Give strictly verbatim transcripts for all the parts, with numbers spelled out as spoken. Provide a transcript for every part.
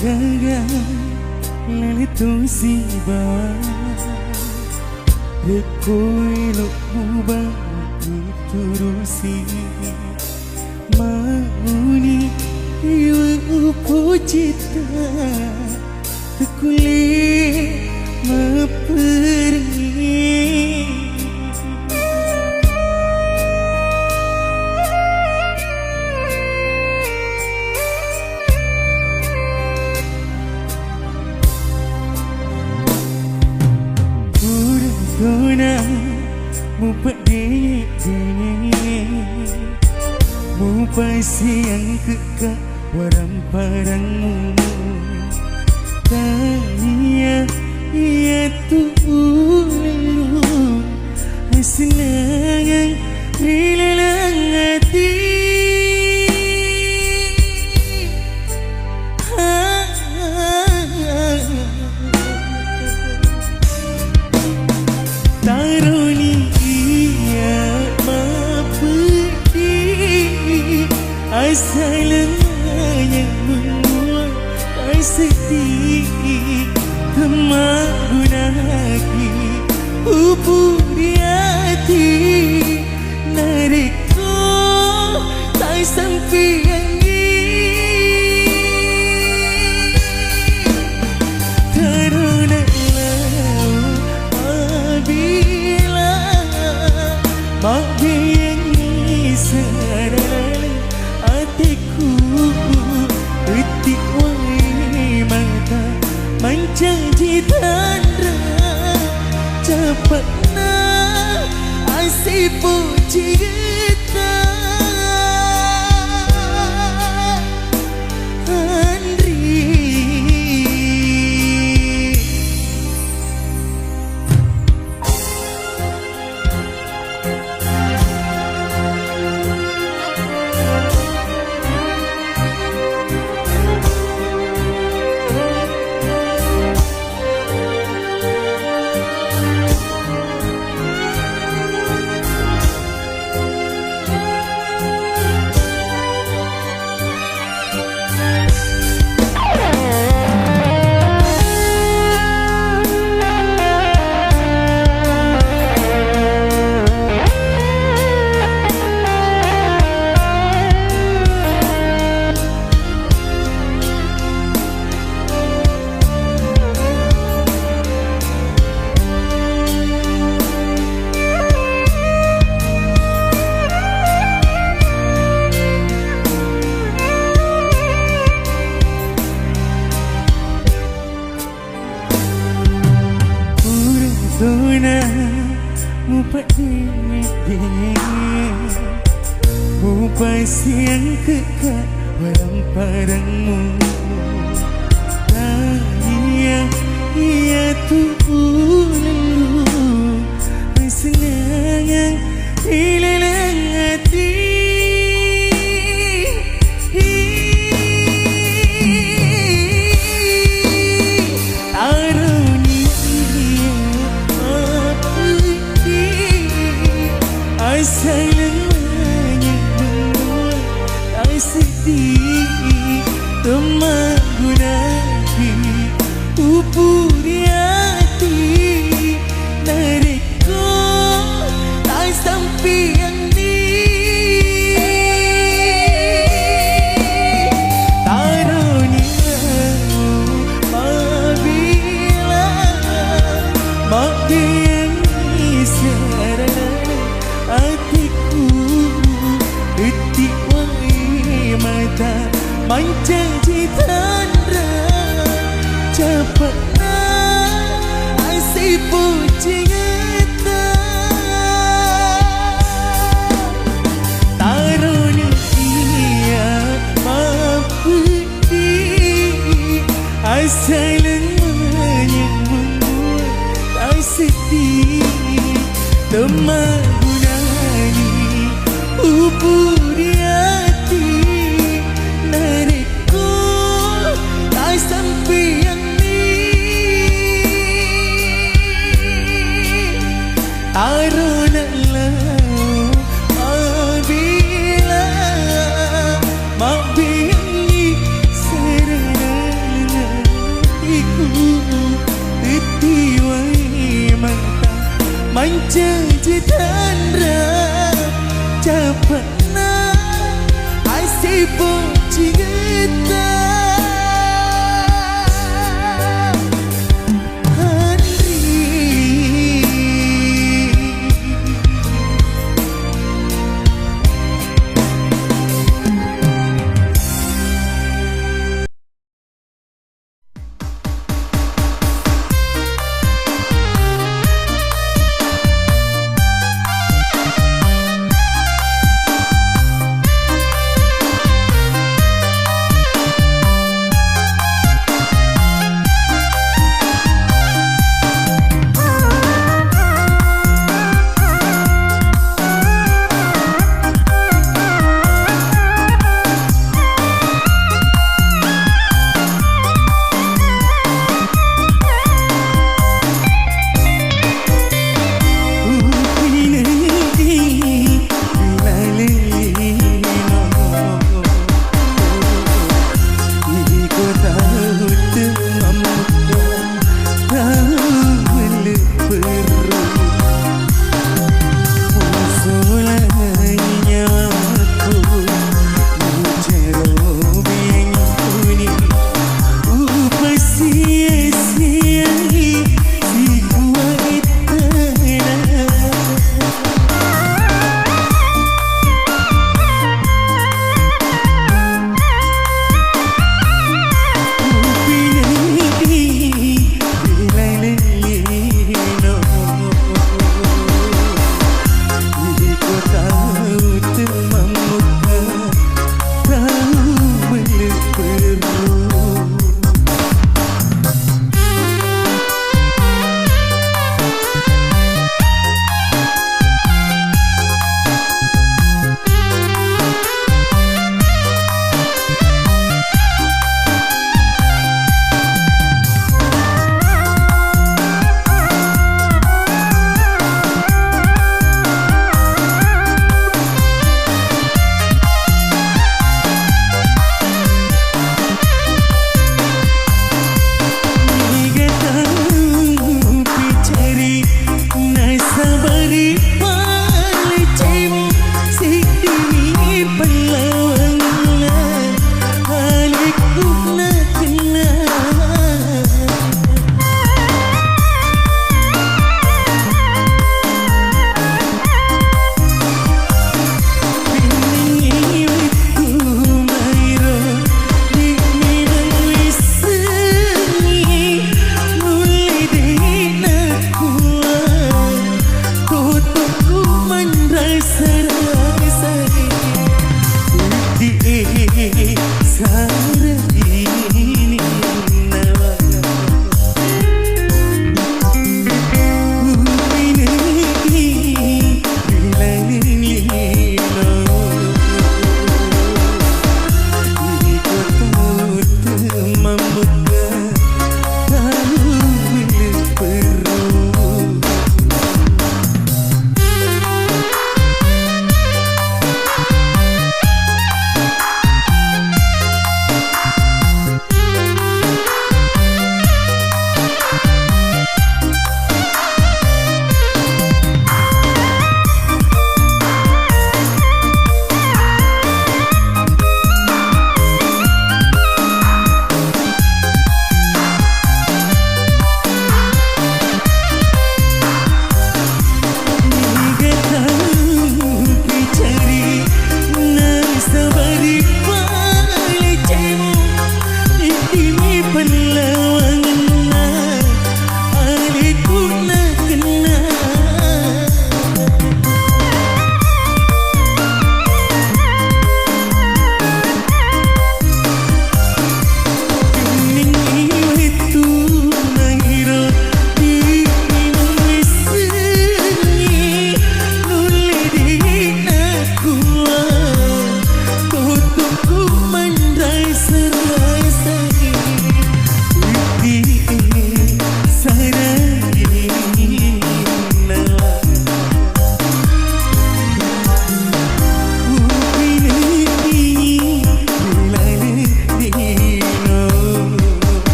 Gaga laletu sibawa rekko elokmu bang turusi. Mauni iwe upojita. Takkulle mapperengngi. Pura tona mupeddenge-denge, mupasiangkekka warang-parangmu. Tania iyatu ulellu asenangeng ri laleng ati. Taroni iya mapeddi, asaleng manyammu paseddi, temmagunaki upuri ati. Narekko tasampeangngi, tarona lao mabela, mabbeangngi sarale ateku, utti wae mata mancaji tanra, capa'na asipojigetta anri. Pura tona mupeddenge-denge, mupasiangkekka warang-parangmu. Tania iyatu ulellu asenangeng ri laleng ati. Taroni iya mapeddi, asaleng manyammu paseddi, temmagunaki upuri ati. Narekko tasampeanni, taroni lao mabela, mabbeangngi sarana ateku, utti wae mata mancaji tanra, capa'na asipojingetta. Taroni iya mapeddi, asaleng manyammu paseddi, temmagunani upuri ati. Narekko tasampeanni, tarona lao mabela, mabbeangngi sarana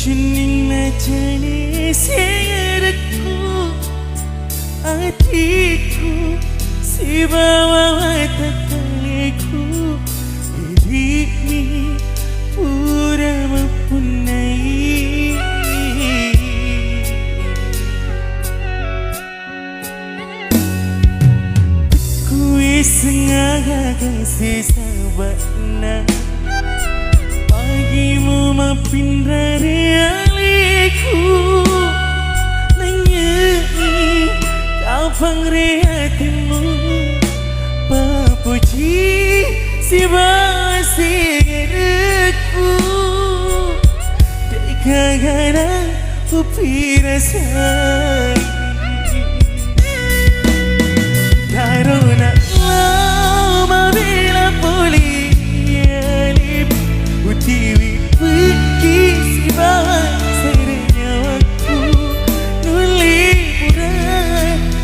Deninna cale sengerekku, atikku, sibawa watakaleku, idi'mi pura mappunnai. Kuiseng aga-aga sisaba'na, pagimu mappinra ri aleku. Nanye'i kapang ri atimmu, papuji sibawa sengerekku. De'gagana upirasai. Tarona lao mabela pole ri alemu, utiwi pekki sibawa sere nyawaku. Nulle pura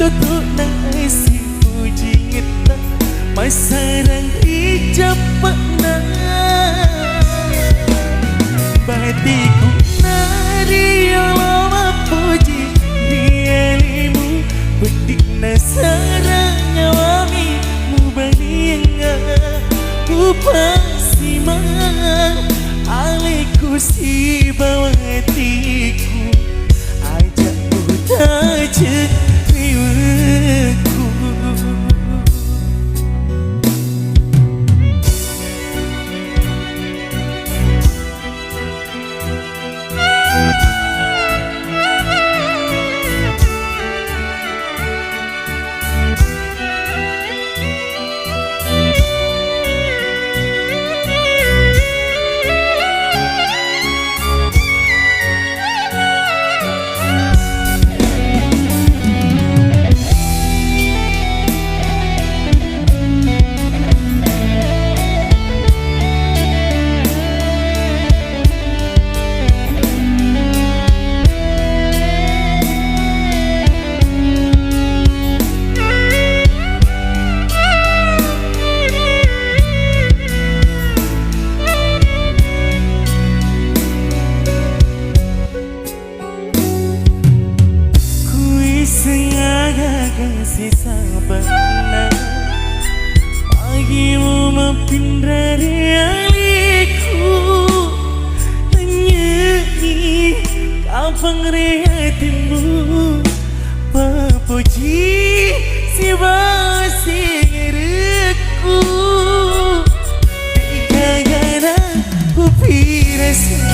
toto'na asi pujingetta, massarang ri cappe'na. Batiku nariolo mappuji ri alemu, peddi'na sarang nyawami mubaliengnga. Upassimang aleku sibawa atiku. Aja' utaje' riwekku. Kuiseng aga-aga sisaba'na, pagimu mappinra ri aleku. Nanye'i kapang ri atimmu, papuji sibawa sengerekku. De'gagana upirasai.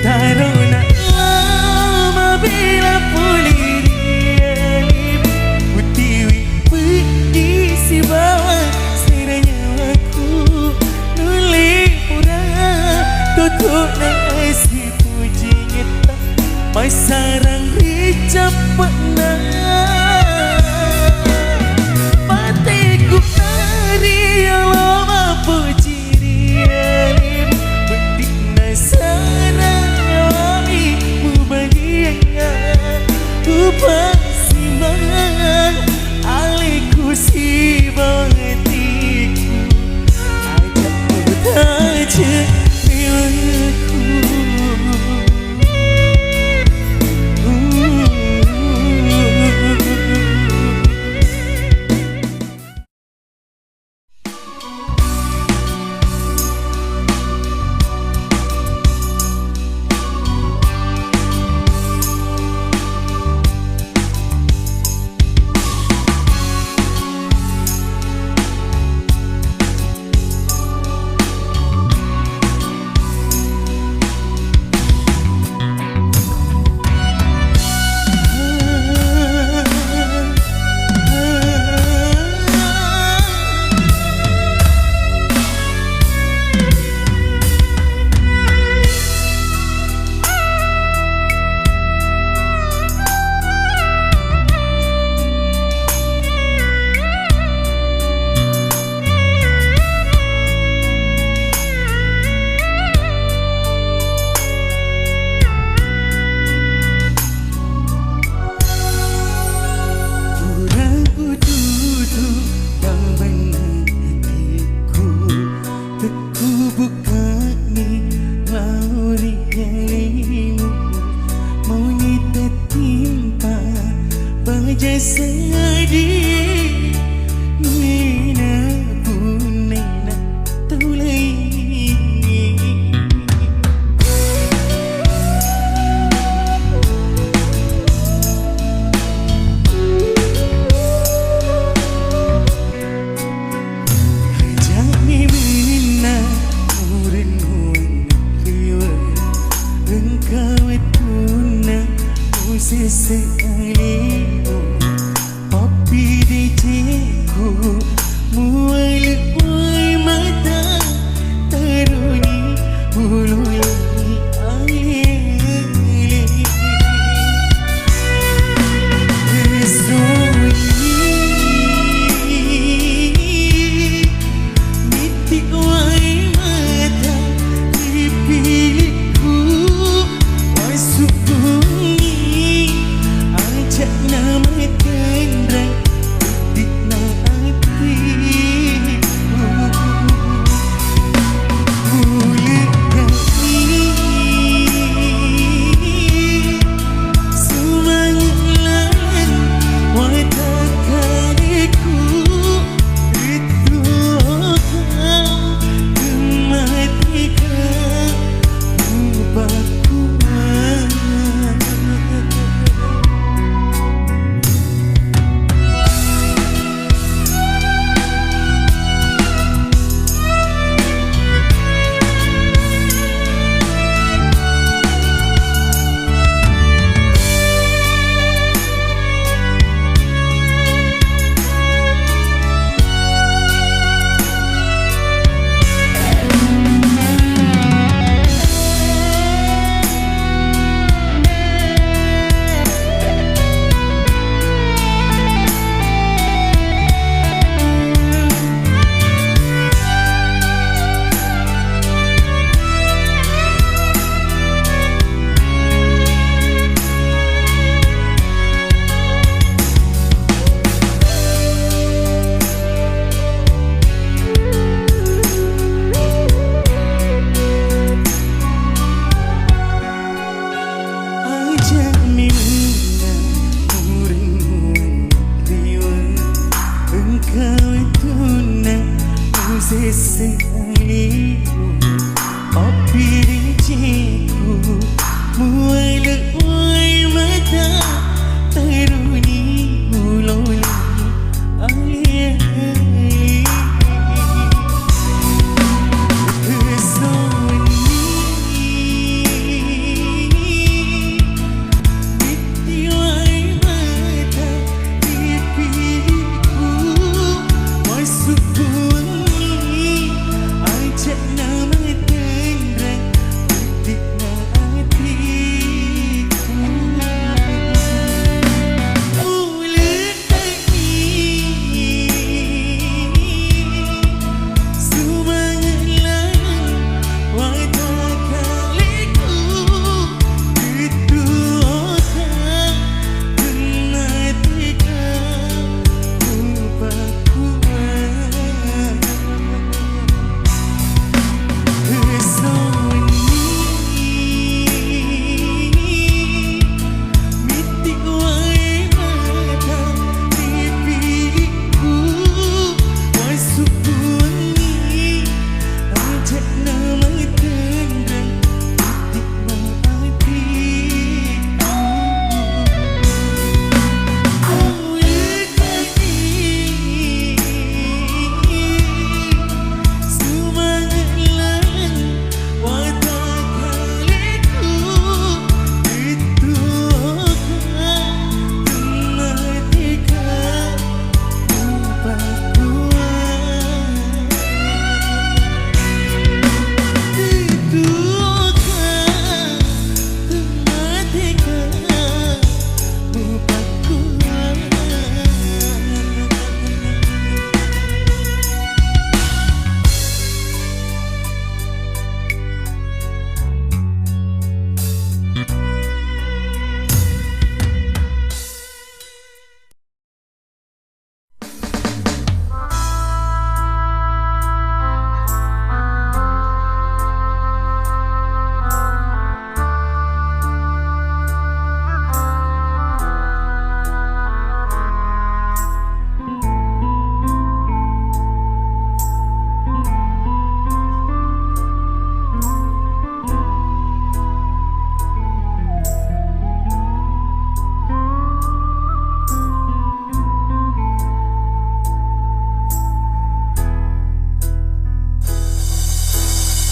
Tarona lao mabela pole ri alemu, utiwi peddi sibawa sere nyawaku. Nulle pura toto'na asi pujingetta, massarang ri cappe'na. Mateku nariolo mappuji ri alemu, peddi'na sarang nyawami mubaliengnga. Upassimang aleku sibawa atiku. Aja' utaje' riwekku.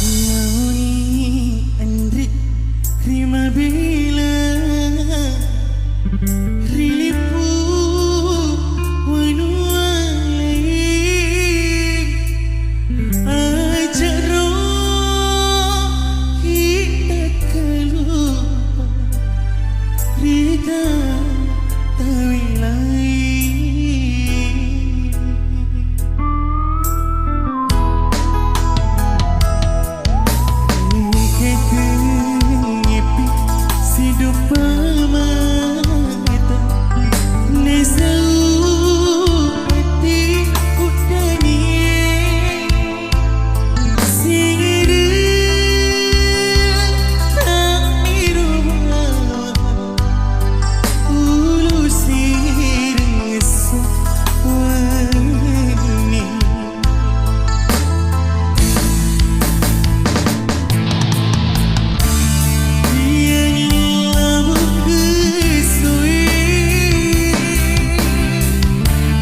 Laoni anre ri mabela, ri lippu wanuang laing, aja ro kita kalupa rita tawilai. Iketengngepi siduppa mata, nasau ati kuddanie. Sireng tak miruba, ulu sireng esso wenni. Iyangi labuku sui,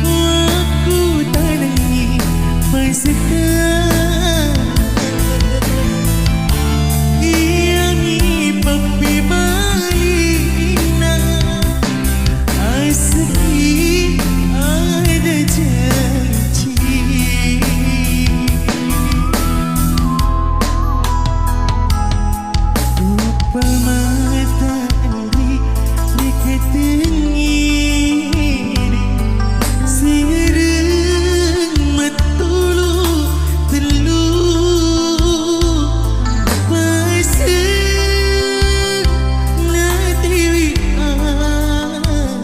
wakkutanengngi pasekka. Iyami pappebalinna, asli ada janji. Rupa mata ri, ri ketengngi, sireng mattulu tellu, paseng natiwi, ah,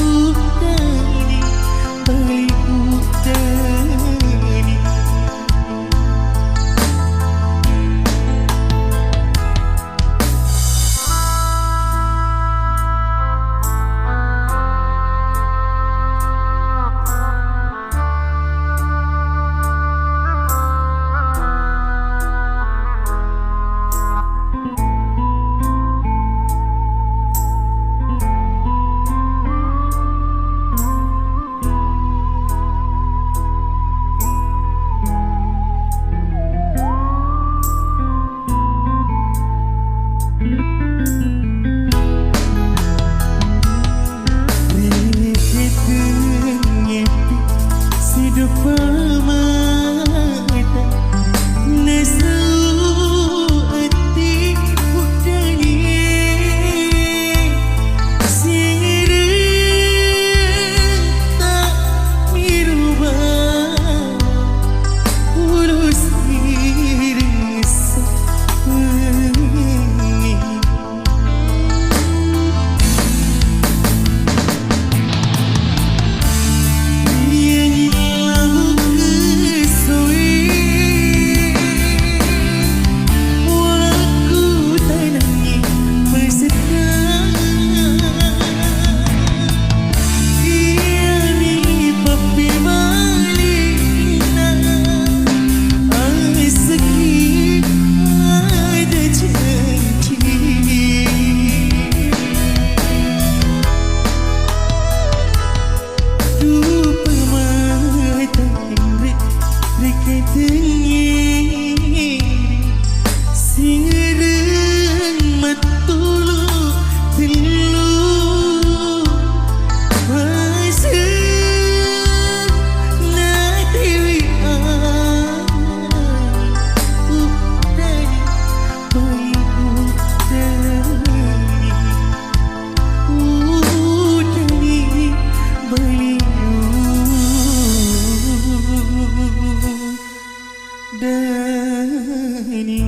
uddani, bali uddani. Siduppa mata, nasau ati uddani, sireng tak miruba, ulu sireng esso wenni. Rupa mata ri, ri ketengngi, sireng mattulu tellu, paseng natiwi, ah, uddani, bali uddani. Uddani bali uddani.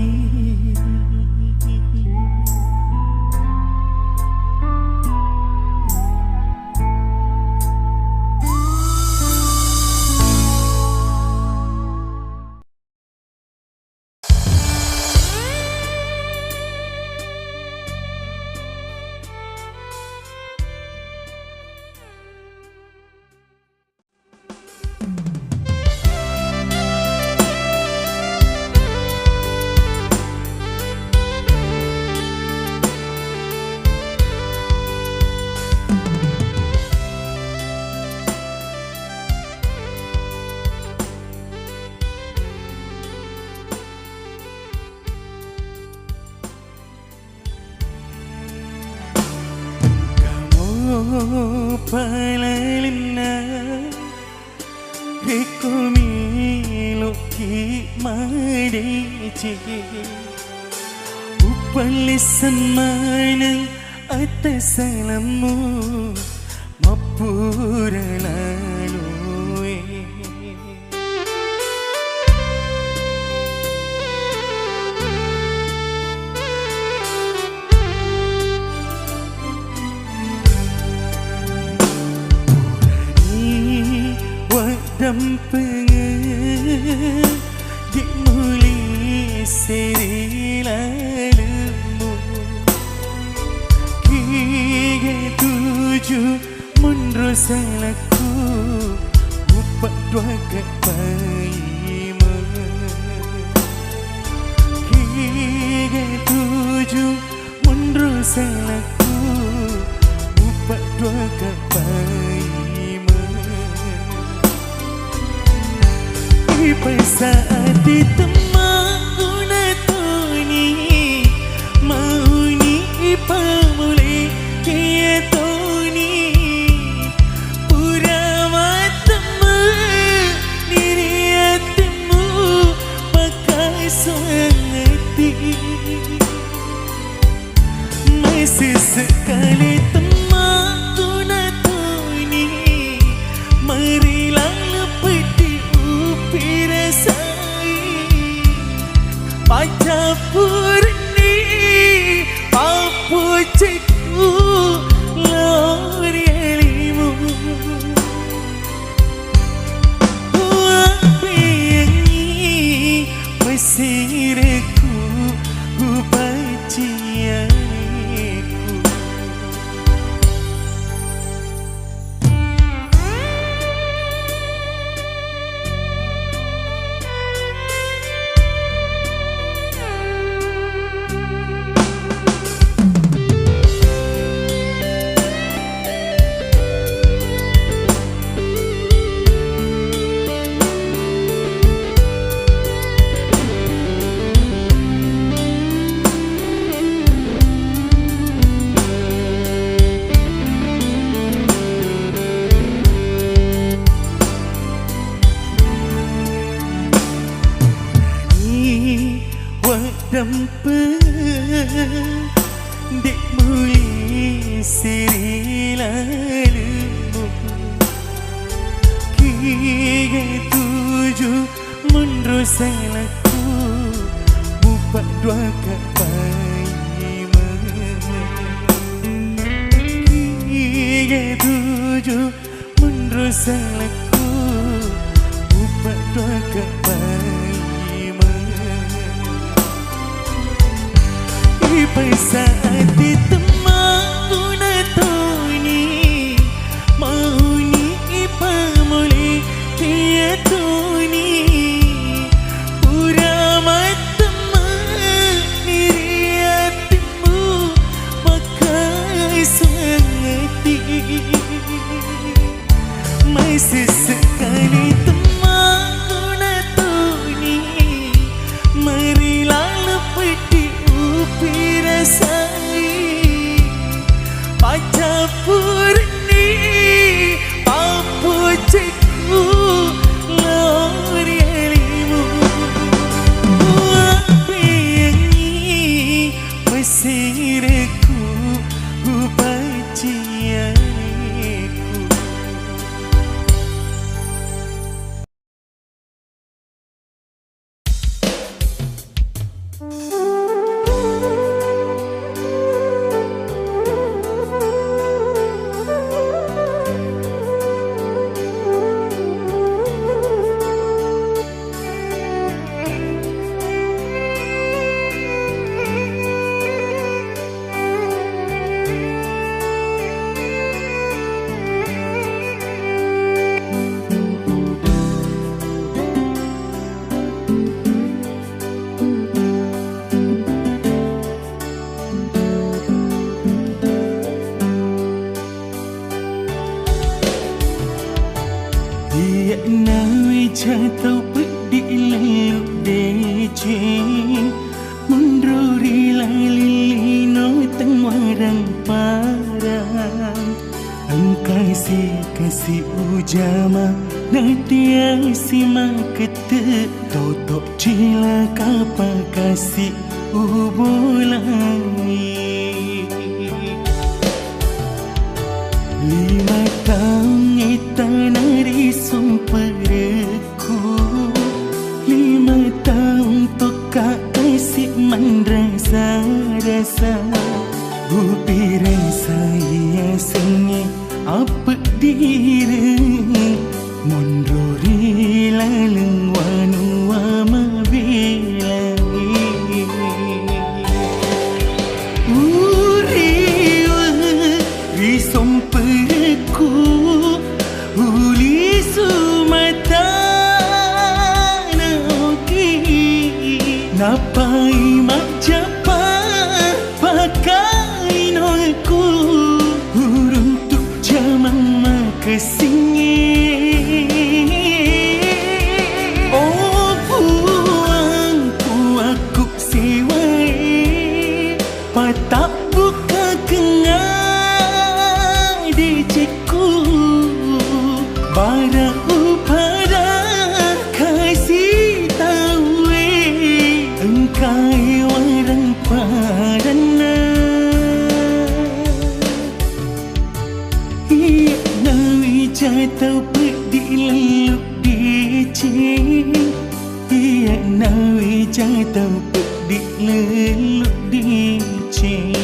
Palalenna rekko melo'ki madeceng, upallessang maneng atassalammu mappura laloe. Purani waddampengeng, de' mulle seri lalemmu. Kega tuju monro salakku, mupadduaka paimeng. Kega tuju monro salakku, mupadduaka paimeng. Ipasaati temmakku natoni, mauni ipamule kiya toni. Pura mattemme diri atimmu, pakasangati. Masesse kale temmakku natoni, mari laleng peddi upirasai. Paccappurenni pappuccikku lao ri alimu. Uwabbeangngi masirekku, upaciarekku. Purani waddampengeng, de' mulle seri lalemmu. Kega tuju monro salakku, mupadduaka paimeng. Kega tuju monro salakku, mupadduaka paimeng. Ipasaati temmakku natoni, mauni ipamule kiya toni. Pura mattemme diri atimmu, pakasangati. Masesse kale temmakku natoni, mari laleng peddi upirasai. Paccappurenni pappuccikku lao ri alimu. Uwabbeangngi masirekku, upaciarekku. Iya'na weca tau peddi lellu deceng, monro ri laleng lino teng warang parang. Sikasi ujama, natiasi makette, toto cilaka pakasi ubolai. Lima taung ittana ri sumperekku, lima taung tokka kasi manrasa-rasa, upirasa iya sengnge appeddire, monro ri laleng wanua mabelai. Uriwe ri somperekku, ulisu mata naoki, nappai majjappa pakkalinokku, uruntu jamang makessingnge. Oh Puang, Puakku sewae, patabbukkakeng decekku, bara upada kasi tauwe, engkae wareng padanna. Iya nawi jatau peddi lellu deceng. Iya nawi jatau peddi lellu deceng.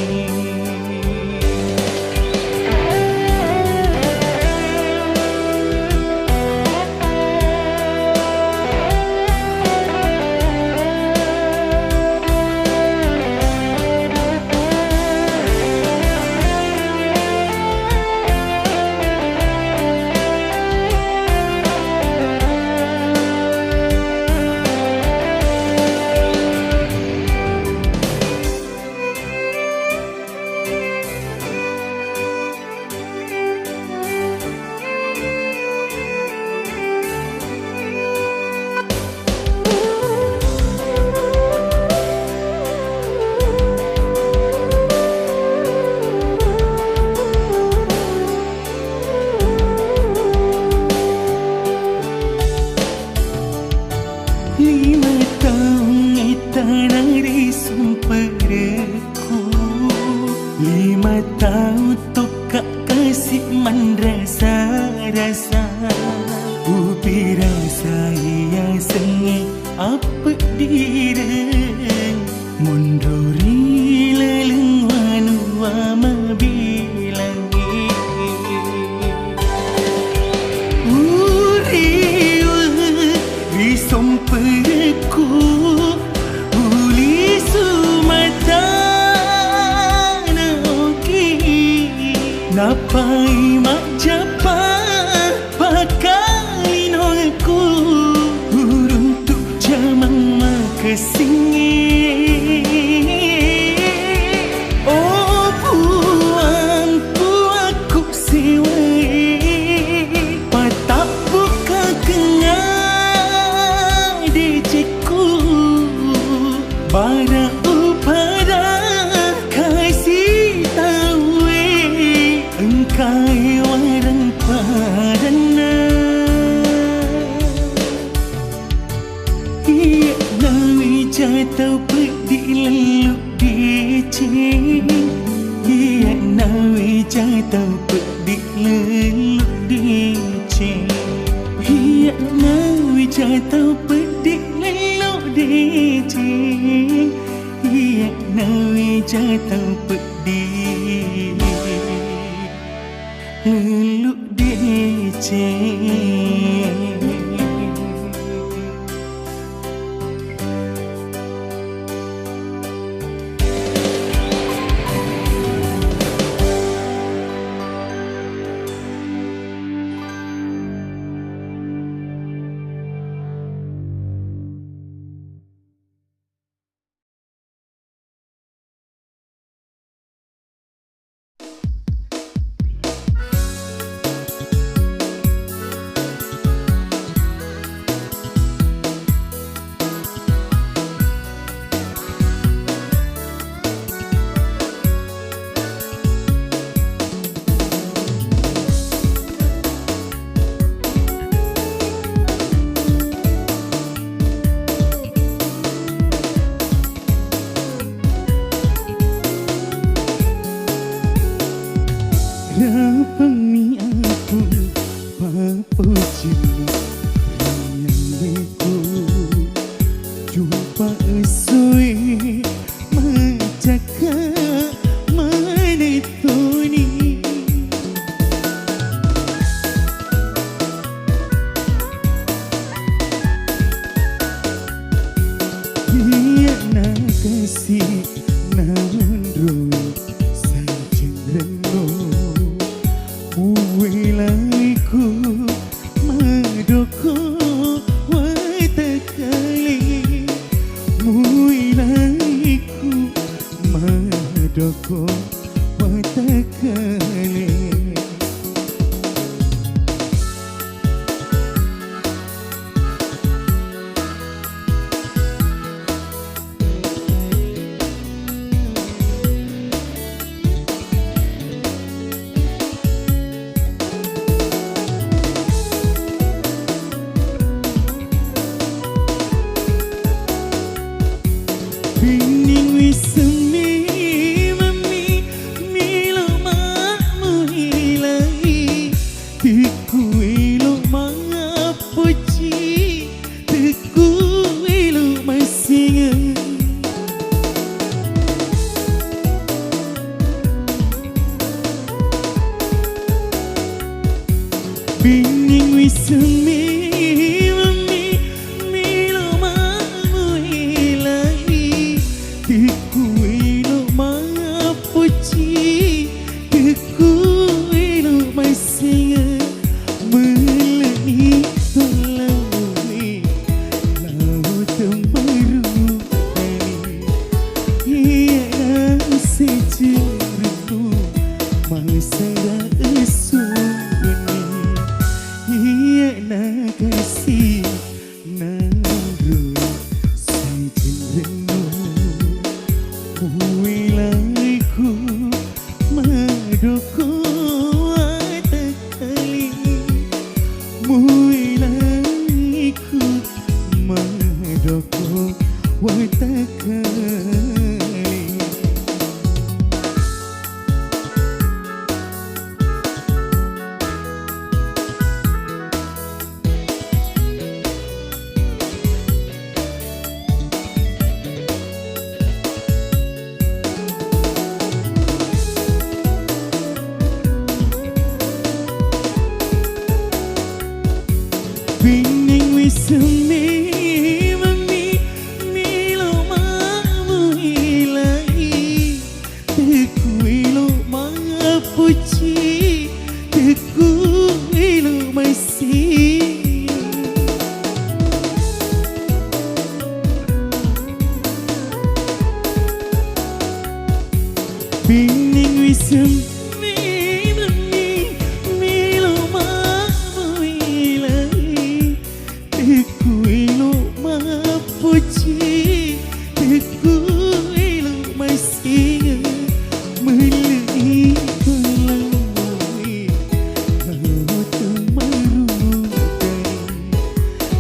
Lima taung ittana ri sumperekku, lima taung tokka kasi manrasa-rasa, upirasa iya sengnge appeddire, monro ri laleng wanua mabelai. Uriwe ri somperekku, ulisu mata naoki, nappai majjappa pakkalinokku, uruntu jamang makessingnge. Oh Puang, Puakku sewae, patabbukkakeng decekku, bara upada kasi tauwe, engkae wareng padanna. Iya nawi jatau peddi lellu deceng. Iya nawi jatau peddi lellu deceng. Iya nawi jatau peddi lellu deceng. Iya nawi jatau peddi lellu deceng. Ko watakale. Benning wisseng memammi, melo mammuilai, tekku elo mappocci, tekku elo massingeng. Benning wisseng memammi, melo mammuilai, tekku elo mappocci, tekku elo massingeng. Meleni tolauwe lao temmaru. Iyana sejengrennu masara esuni, iyana kasi naro sejengrennu, muwelaiku madoko watakale, muwelaiku madoko watakale. Benning wisseng memammi, melo mammuilai, tekku elo mappocci, tekku elo massingeng. Benning wisseng memammi, melo mammuilai, tekku elo mappocci, tekku elo massingeng. Meleni tolauwe lao temmaru.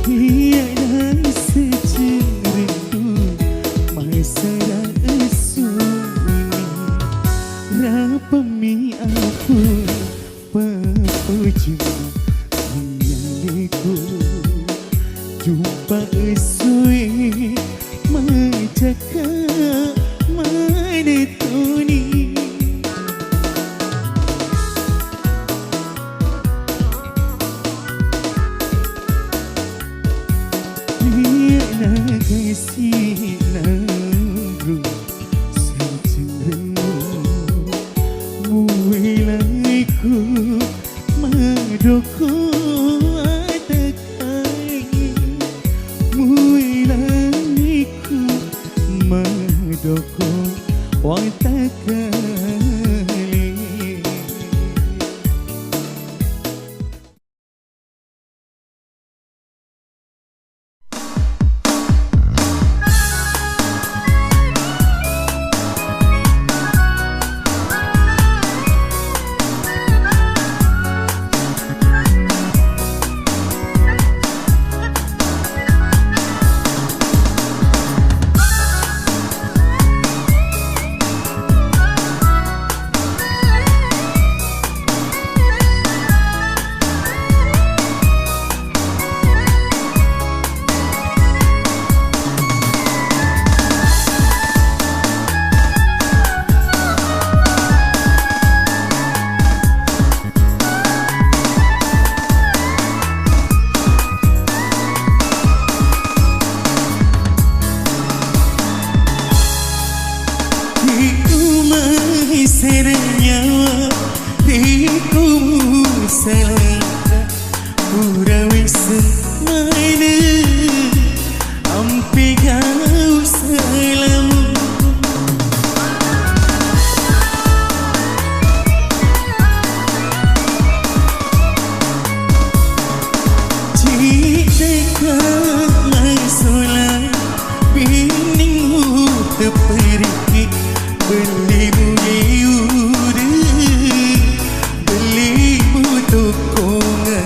Iyana sejengrennu masara esuni, rapammi apung pappojimmu, anyaleku jumpa essoe macakka maneng toni. Iyana kasi naro sejengrennu, muwelaiku madoko watakale, muwelaiku madoko watakale. Riku mai sere nyawa, riku salita, pura wisseng maneng, ampe gau salamu. Perikki bellimu liuru, bellimu tokkonge.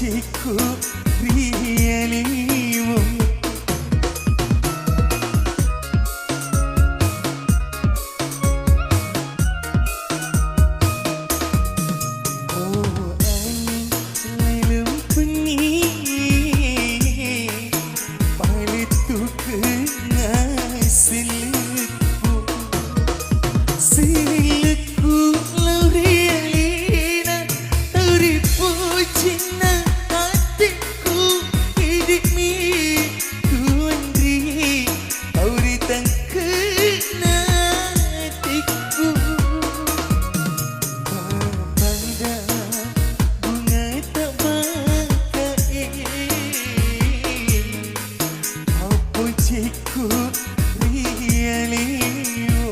Cikku ri alimu. Oh, anging laleng penni, palettukeng selekku. Selekku lao ri alena, tau ri pojinna atekku, idi'mi kuanri, tau ri tangkena atekku. Pada bunga tabakae, apojikku ri alimu.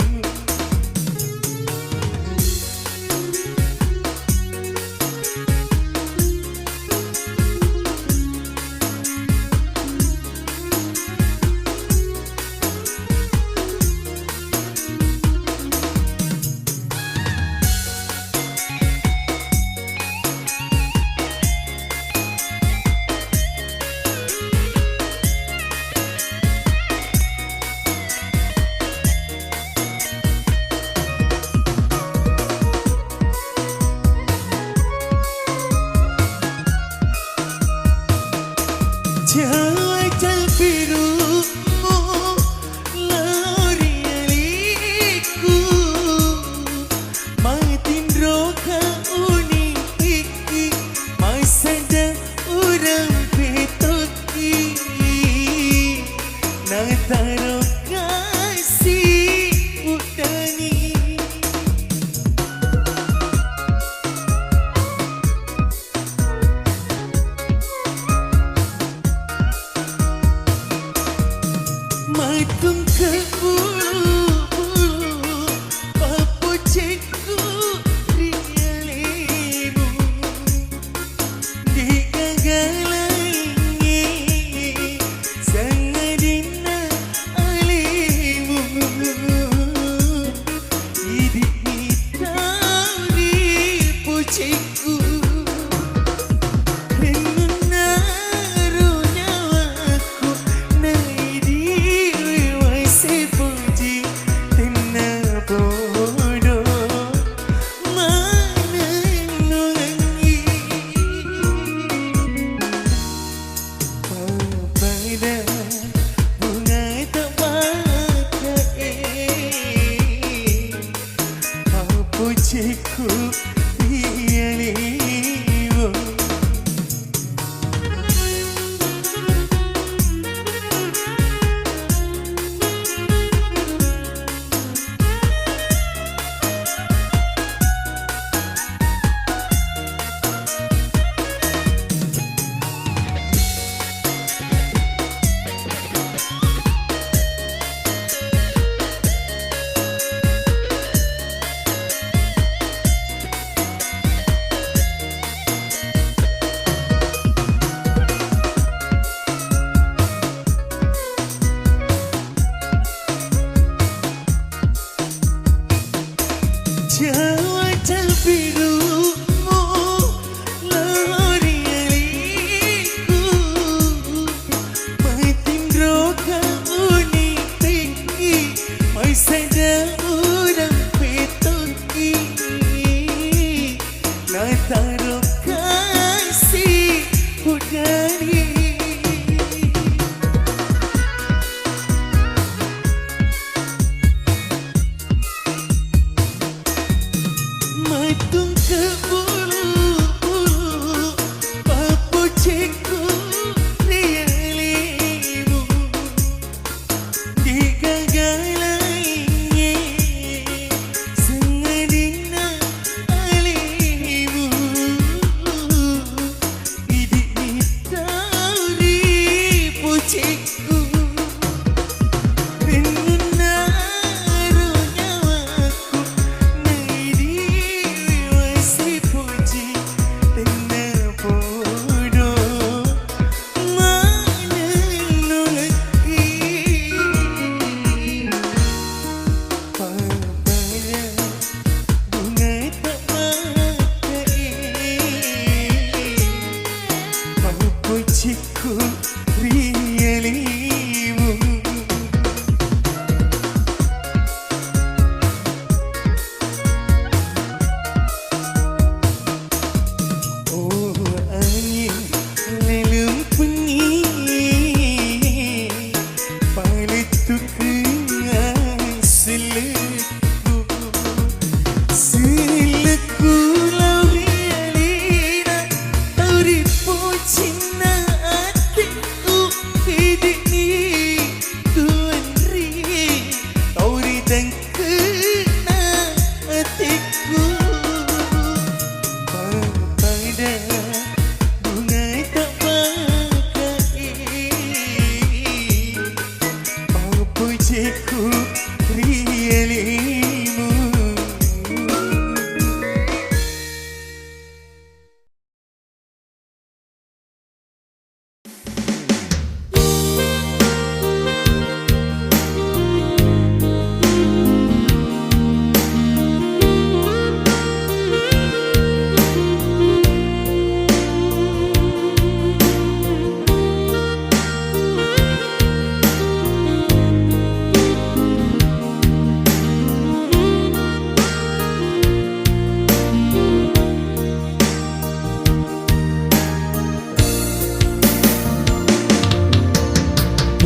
Jajal birumu lao ri alikku, matinroka unikki, massada urang petokki, nataro kasi uddani.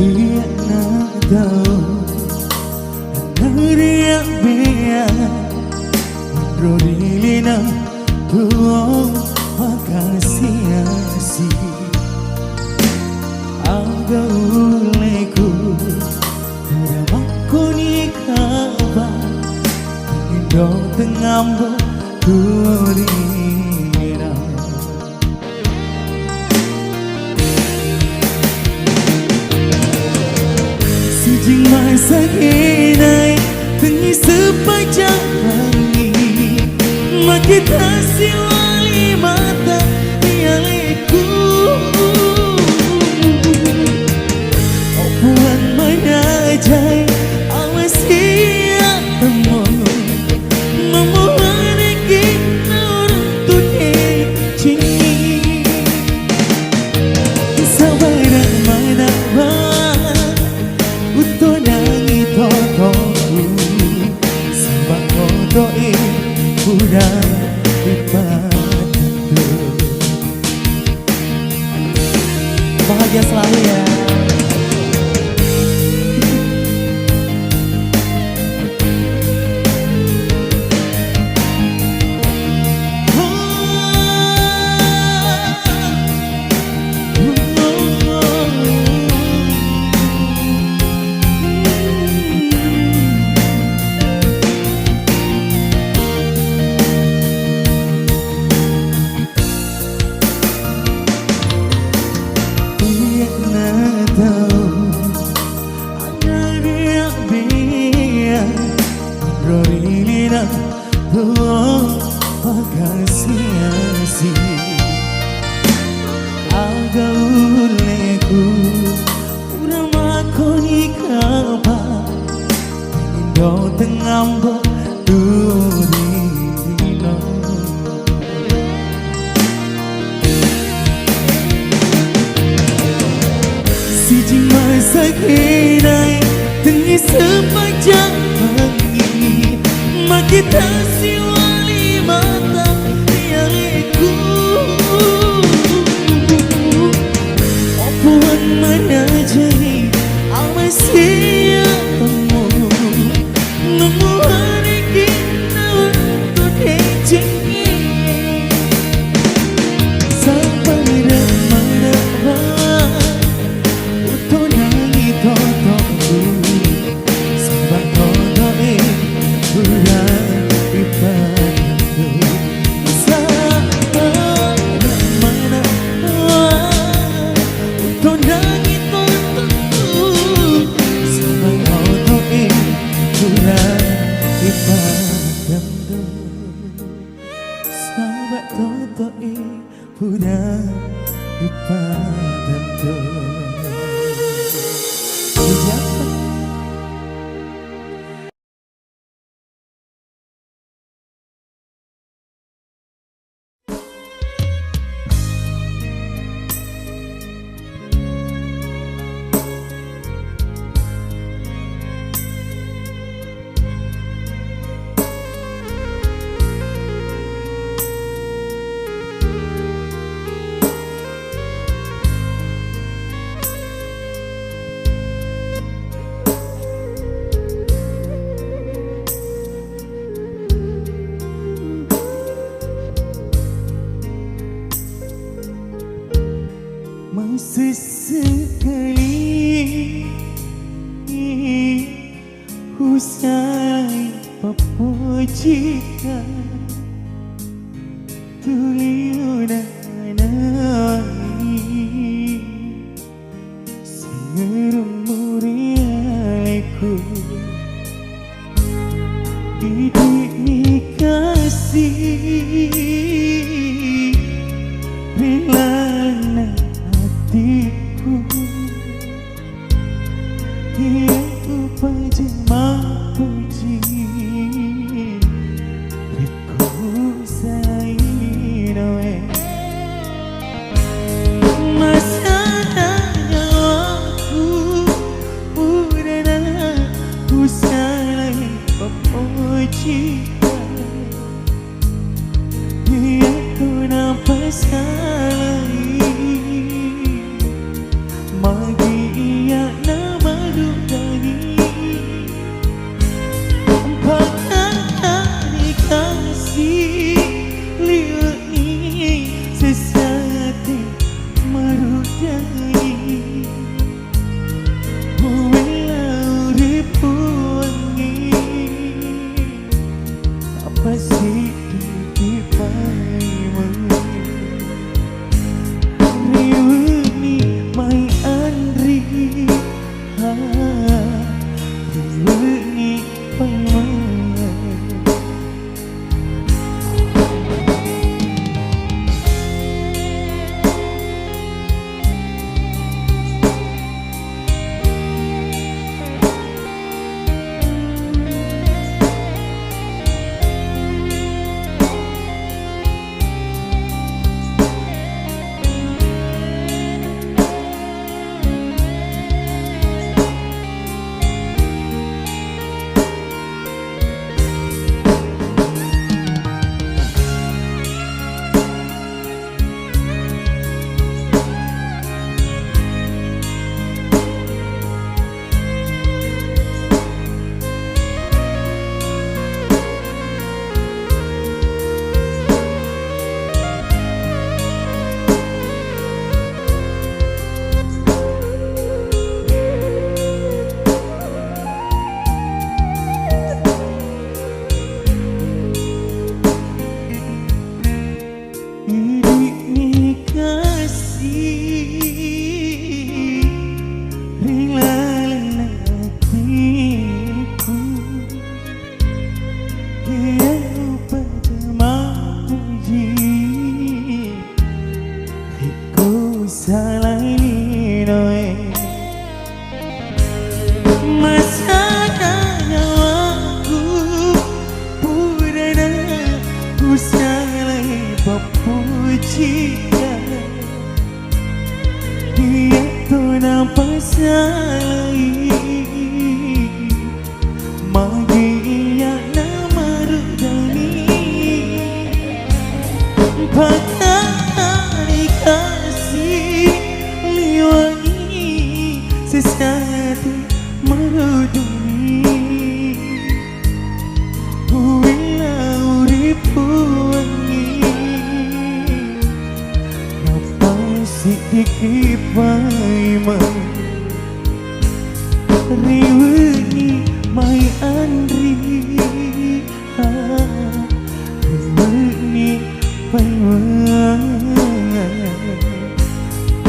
Iyana tau nariak bea, onrori lino tuo makasi-asi. Aga uleku pura makkoni kaba, indo tengambo tuo ri lino. Sijing masagenai tengngi sepajarangi, makita siwali mata rialeku. Oh Puang manajai, awasia temu. Mamuhaniki naurang tude cingi. Sabarang manaba utonangi totoku, sabang totoe pura ipatentu. Bahagia selalu ya. Iyana tau anariak bea, onrori lino tuo makasi-asi. Aga uleku pura makkoni kaba, indo tengambo tuo ri lino. Sijing masagenai tengngi sepajarangi, makita siwali mata rialeku. Oh Puang manajai, awasia temu. Namuhaniki naurang tude cingi. Sabarang manaba utonangi totoku, sabang totoe pura ipatentu. Sabarang manaba utonangi totoku, sabang totoe pura ipatentu. Sabang totoe pura ipatentu. Siapa? Masesekali usalai papojikka tuli udanai. Sangeremmu rialeku, didi'ni kasi ri lalenna atiku. Iya upajang mappuji. Kusainoe masana nyawaku, purana kusalai papojikka. Iya tu napasala Salai linoe, masana nyawaku, purana kusalai pappucika. Iyatu napasalai, magi iya namaruddani. Pakani kasi liwangi sesatu maruddani. Kuwila uripuwangi, nappa siddiki paimeng. Riwenni mai anri, ah, riwenni paimeng.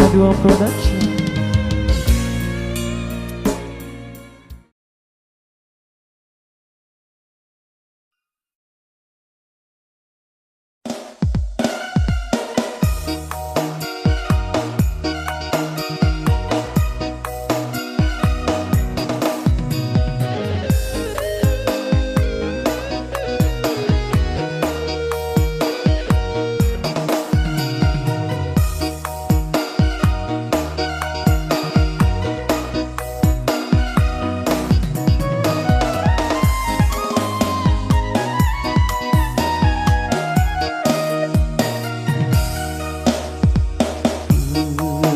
Adua Production.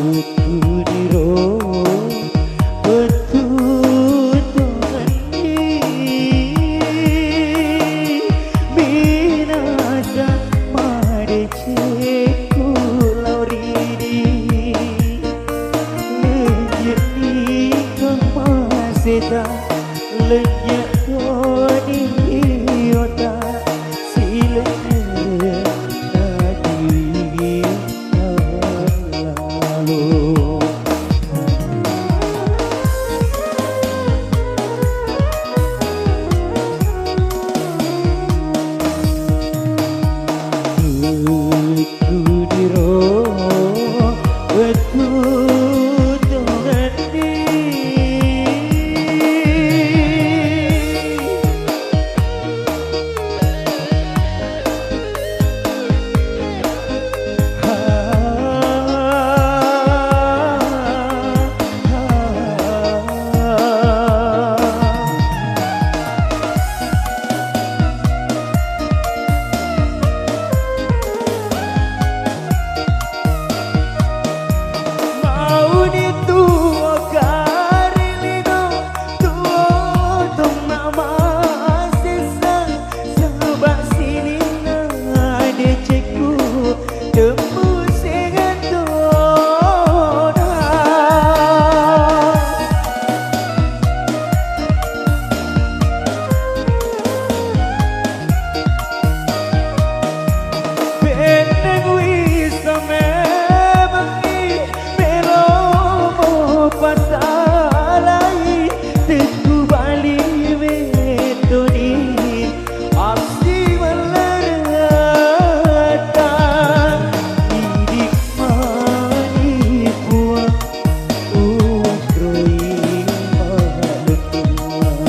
Wettuniro, wettu tongenni, binasa madecekku lao ridi. Lejje'ni kamaseta, lejje' toni ota, silejje' tadi lalo. Kudiro wettu tongenni. Mauni tuo kari lino, tuo tonna masessa, saba' sininna decekku tembuseng tona. Benneng wissa memengngi, melomo pasalai, tekku bali wettoni, assi malleretta, idi' mani Puang, utroi mallettuang.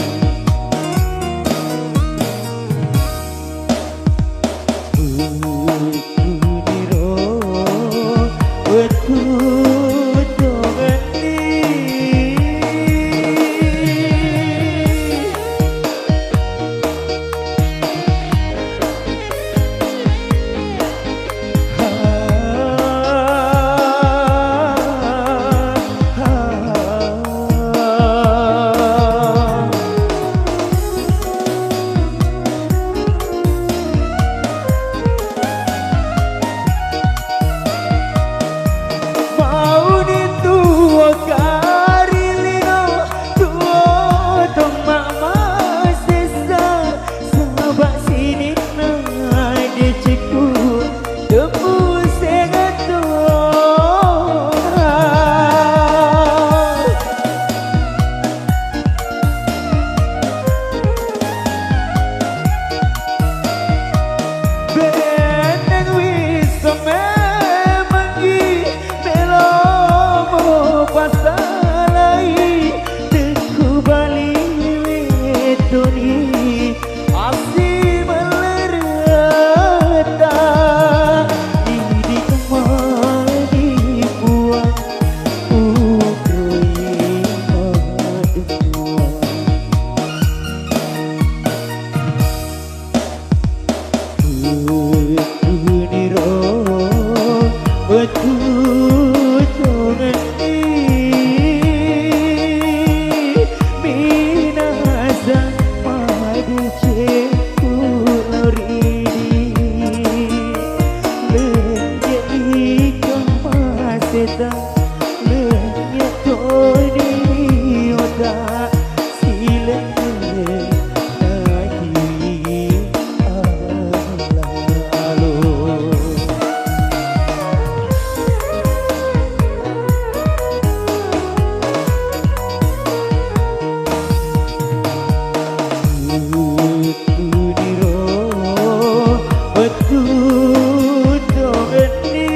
Tutongenni minasa madecengku lao ridi. Lenje ikang maseta, lenje toni ota, sileng-leng nakiwi alalo. Wettuniro wettu to wenni.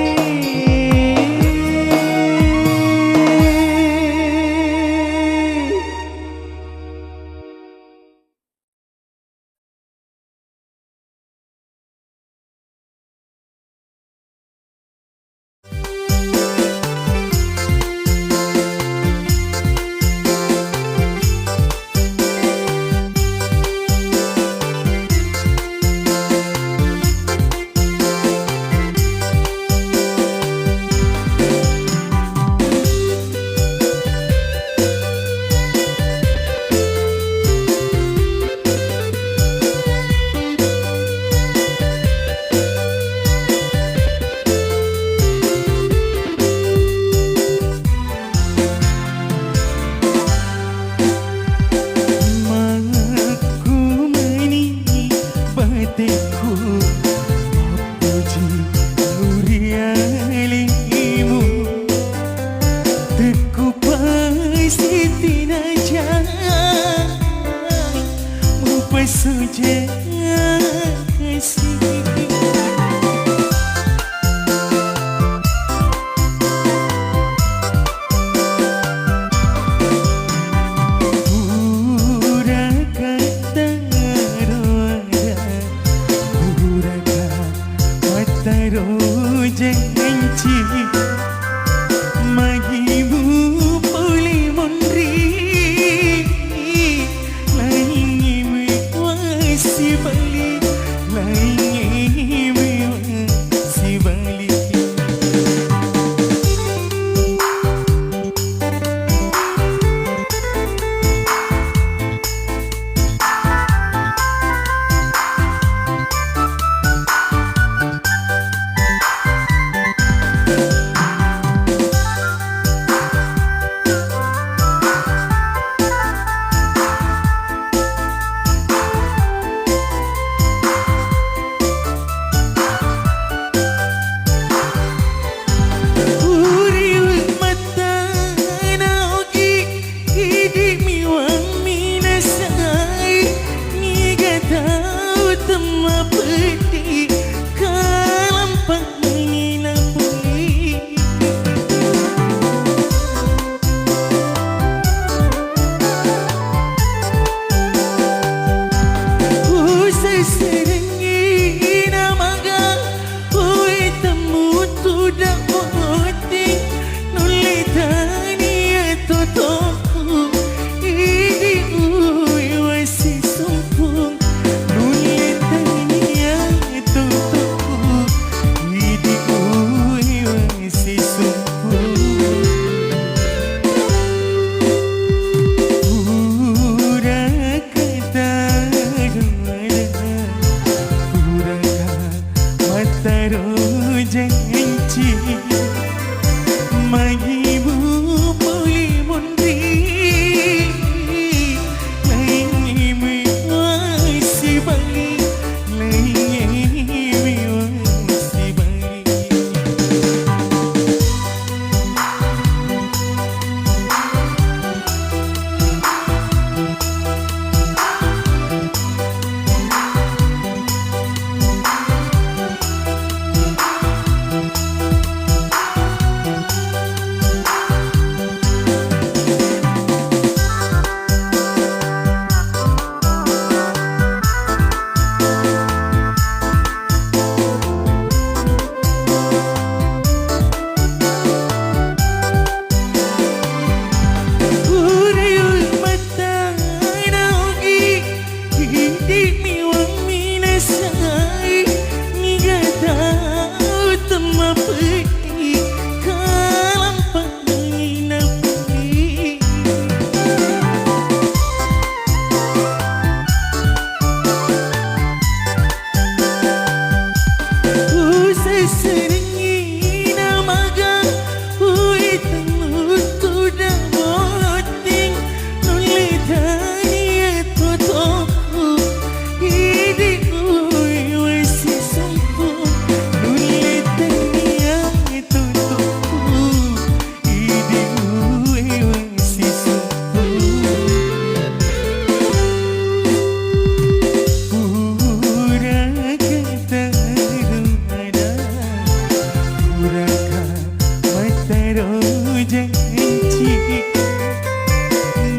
Janji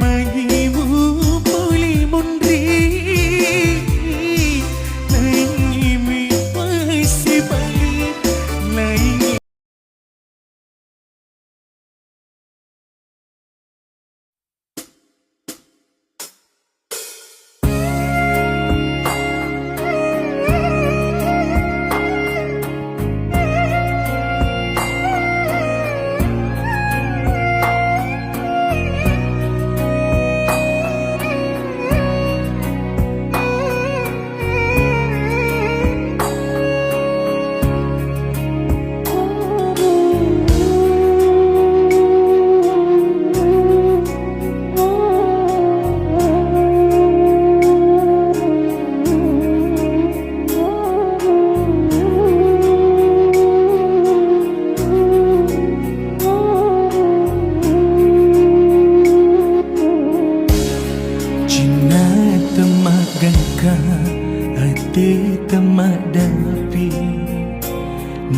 magi mupuli munri, laingngi mi masibali, laingngi. Cinna temmagangka, ate temmaddapi,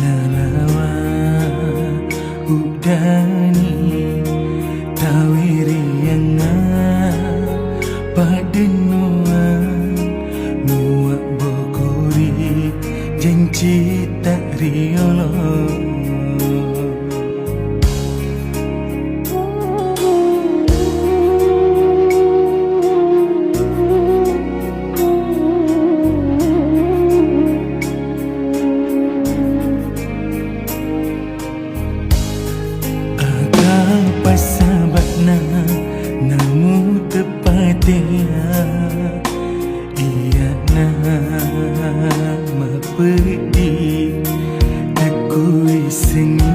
nalawa uddani tawiriangnga paddennuang, muabbokori janci ta riolo. Aga passaba'na namu teppatea, iyana mapeddi takkuissengi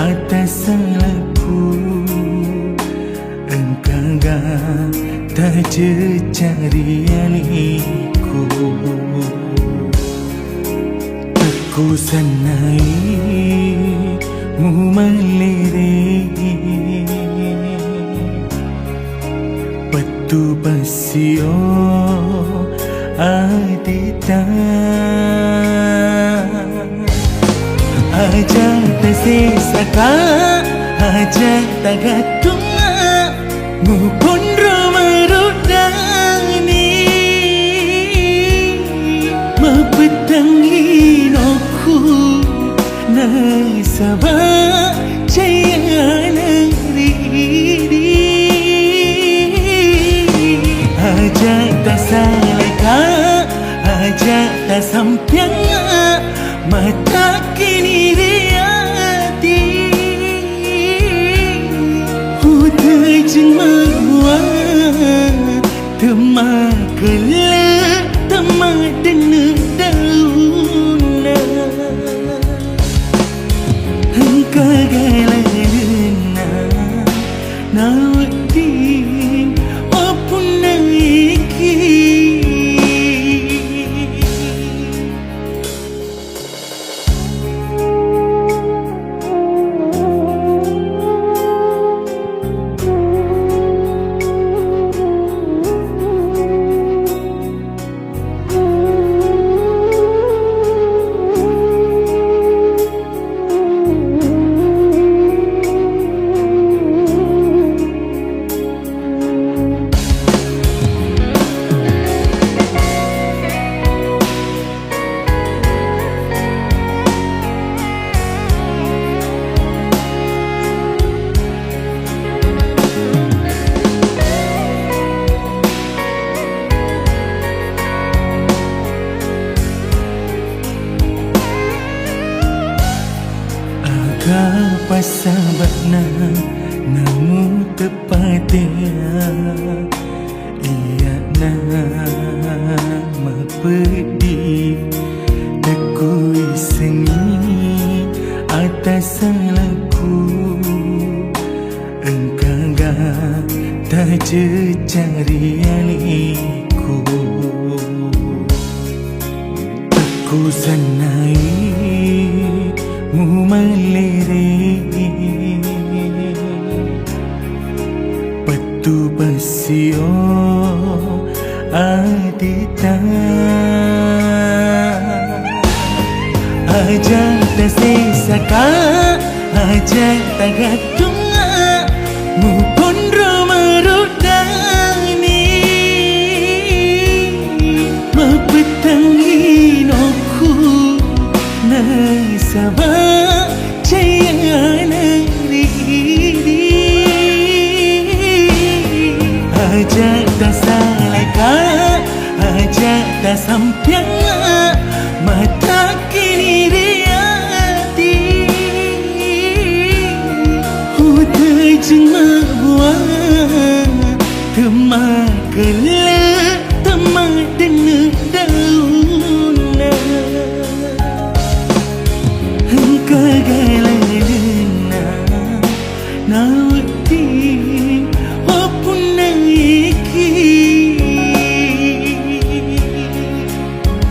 atassalakku. Engkaga tajeccari alikku, takkusennai mumallere, pettu passio atita. Aja tasesaka, aja tagattunga, muponro maruddani, mapettangi nokku nasaba cayana ridi. Aja tasalaika, aja tasampianga, matakkini ri ati. Utajeng maruwa, temmakelle, temmadenne daunna. Engka galalenna nawedding mappunnaiki. Aga passaba'na namu teppatea, iyana mapeddi takkuissengi atassalakku. Engkaga tajeccari alikku, takkusennai mumallere, pettu passio atita. Aja tasesaka, Aja tagattunga muponro maruddani, mapettangi nokku nasaba cayana ridi. Aja tasalaka, aja tasampianga, mata kini ri ati. Utajeng mabuang, temmakelle, temmadenne daunna. Engka galalenna, nawedding wapunnaiki.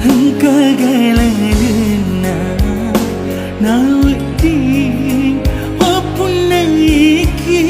Engka galalenna, nawedding wapunnaiki.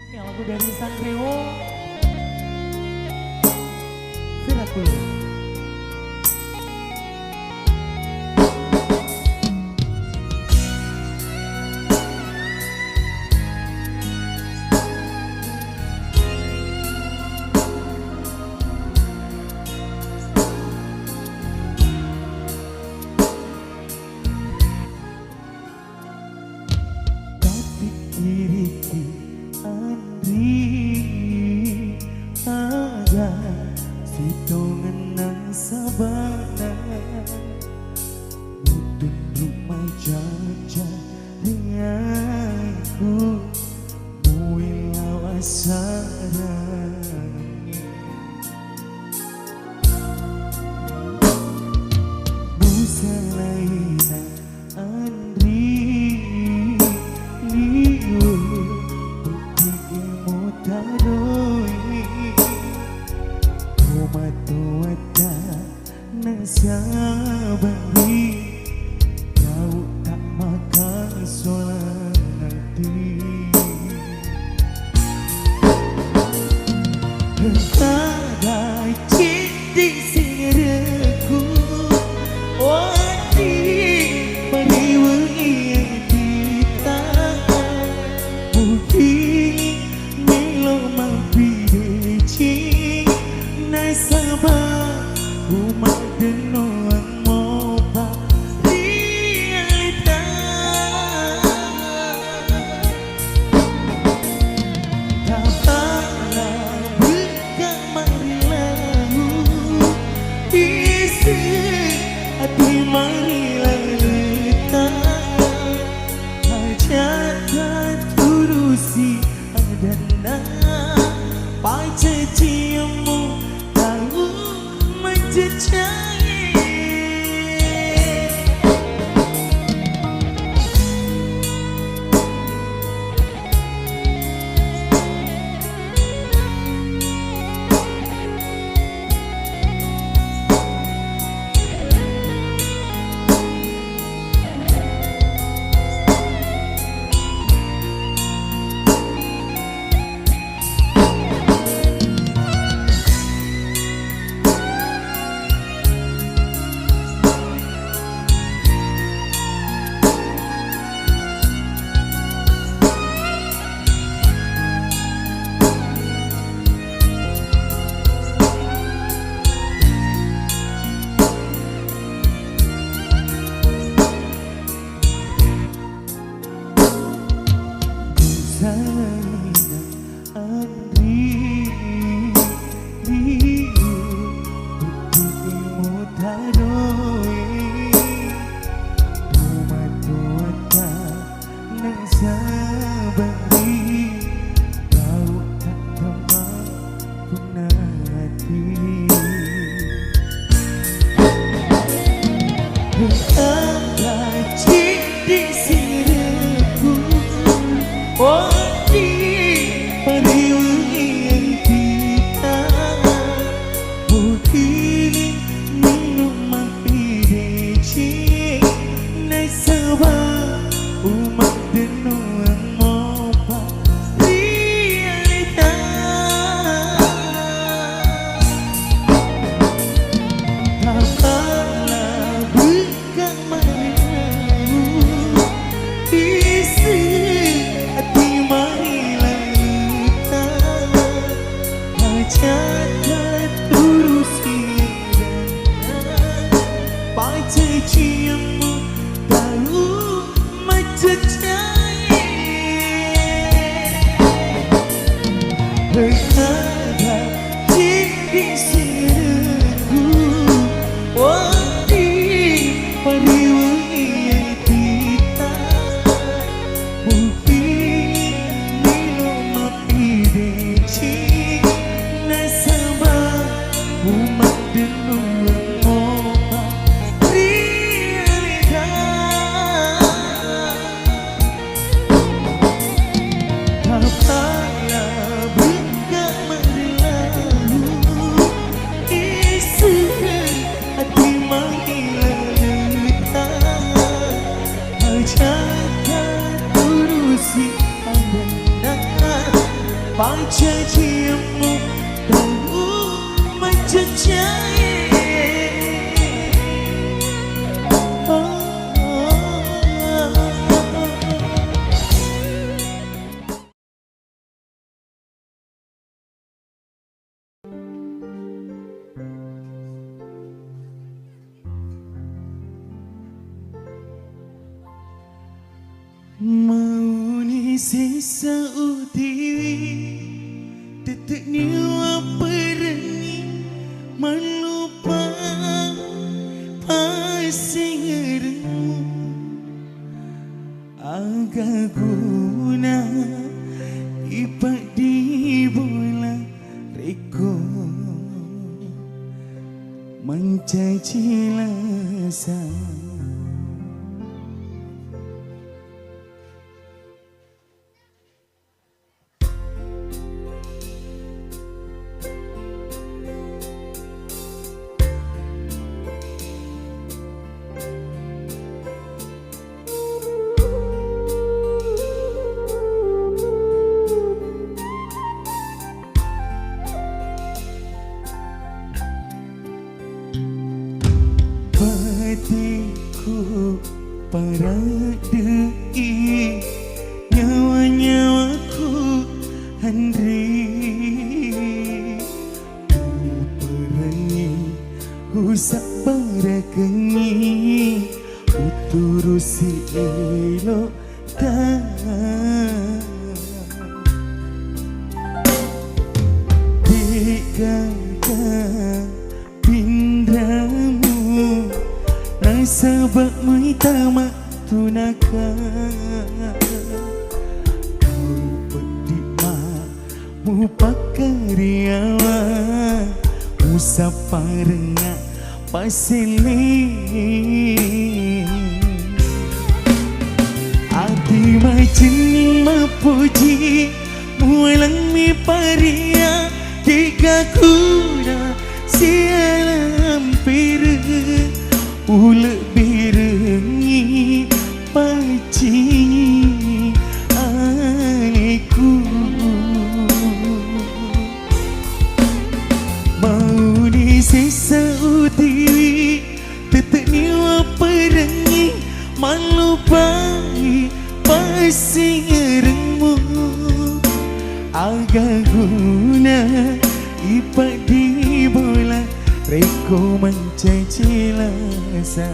Ini lagu dari Sanremo. Viraku. Tapikkiriki anri aga sitongennang sabana, mutunru majaja denganku muilawa sarangi. Musalaina anri liwe, putih ilmu taroi, umatuatta nasabari, kau tak makan solang ati. Kada cindi sireku, wati pariwengi tita. Budi melo mappideci, nasaba umaddennoang mopa rialita. Tapala bukka marilahu, isi ati marilalita. Aja taturusi adanna, pacacimu tau mancecai. Salaina anri riu, buktimu tadoe, tomatoatta nasabari, tau tattama punna ati. Engka cindi sireku, ondi pariwengi ati. Catat turusi, pacaciammu tau macceccae. Berkata diri sirku, wadi pariwi kita. Mungkin milo mappideci nasaba umat denung mopa realita. Kapala bengka merlalu, isu ati mangileta. Aja turusi andanna, pacaciammu tau macceccae. Oh, oh, oh, oh. Mauni sessa utiwi, tetekni waperengngi mallupa passingerengmu. Aga guna ipaddi bola rekko mancaji lasa. Batikku paradde'i, nyawa-nyawaku anri. Uperengngi, usabbarakengngi, uturusi elo De'gaga pinramu, nasaba' muita mattunaka. Kau peddi ma mupakkariawa, musapparengnga paselle. Ati macenning mapuji, mualemmi paria, tiga kuda sialampereng, ulebbirengngi paccingi aleku. Mauni sessa utiwi, tetekni waperengngi, mallupai passingerengmu. Aga guna ipaddi bola rekko mancaji lasa.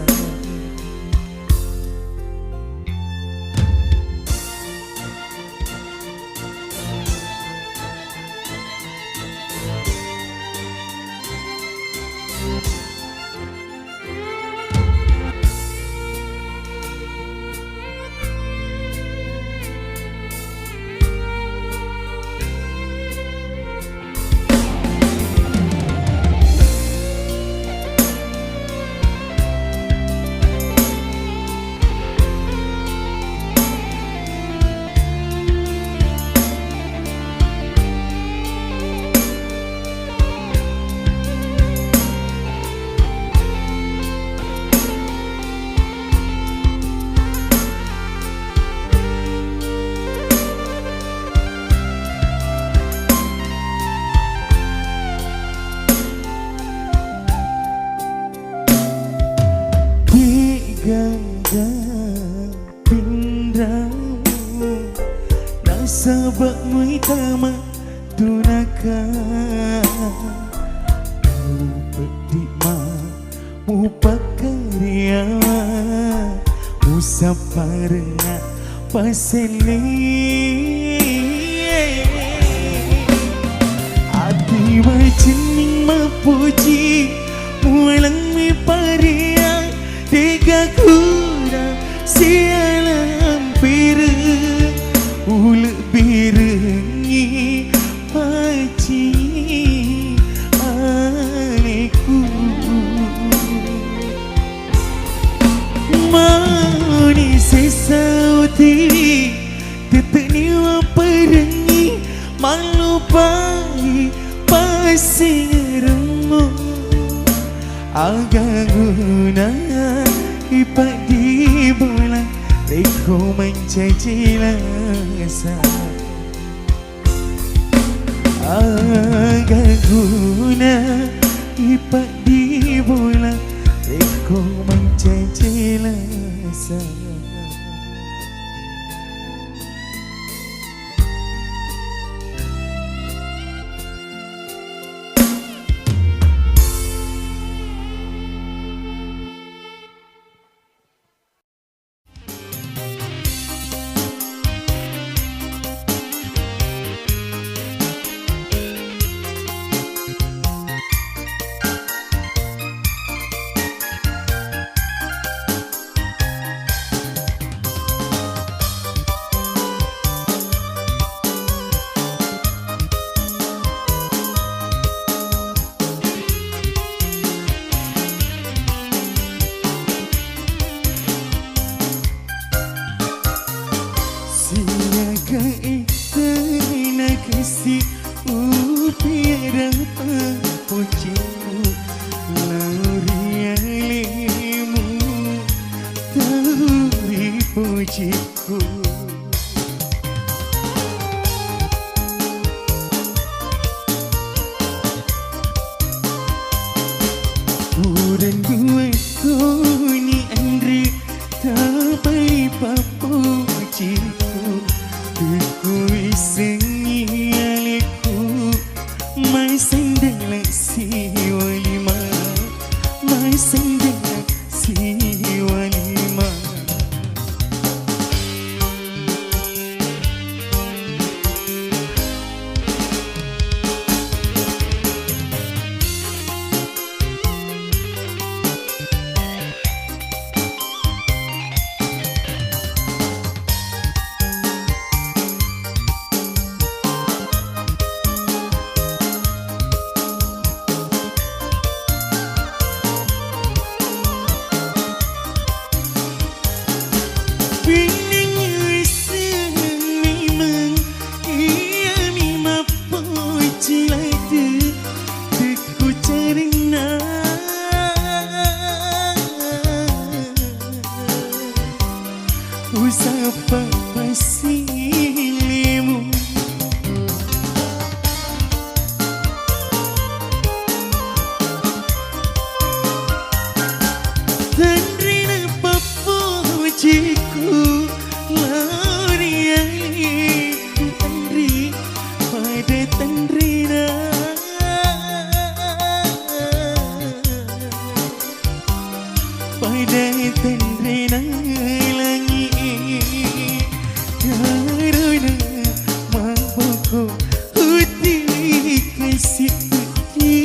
De'gaga pinramu, nasaba' muita mattunaka. Paselle ati macenning mappuji, mualeng mi pareang, dega kuda sialang pere, ulebbirengngi paci aleku. Mauni sesa utiwi, tetteni waparengngi, mallupai passingeremmu. Aga guna ipaddi bola, rekko mancaji lasa. Aga guna ipaddi bola, rekko mancaji lasa. Siaga ettana kasi upiara pappocimmu, lao ri alemu tau ri pocikku. Urang dua toni anre, tabali pappocikku, tekku wissengngi alekku, mai sendela siwa lima, mai sendela siwa lima. Benning wissengngi memeng, iyami mappoci ladde, tekku carinna. Usappa passilimu. Tenrina pappocikku, lari aliku tenri, pada tenrina. Pada tenrena langi, karena maboko uti kasi uti.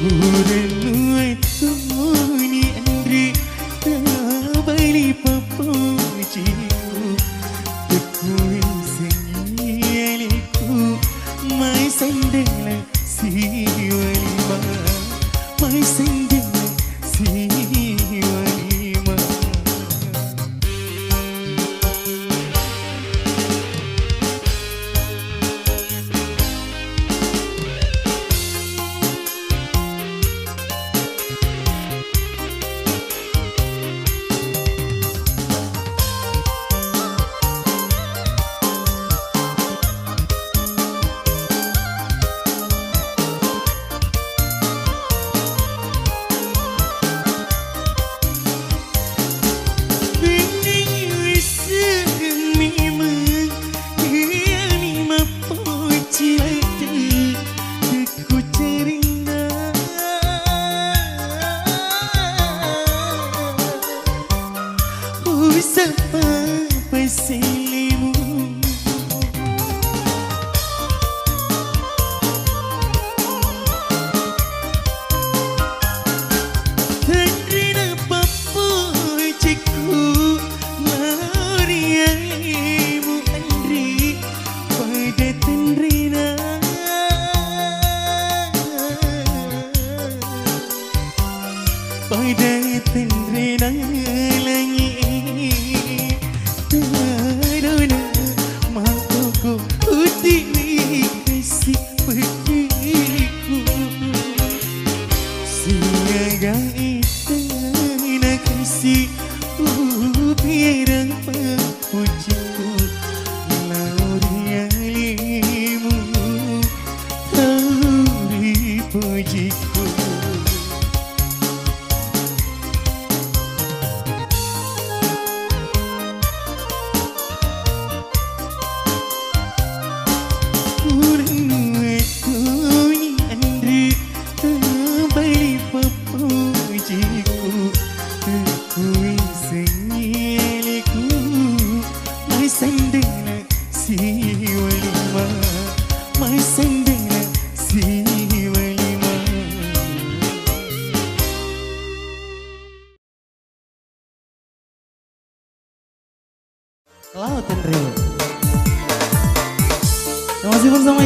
Urang nuattuni anre, tabali pappociku, tekku wissengngi alekku, mai sendela siwa lima, mai sendela siwa lima.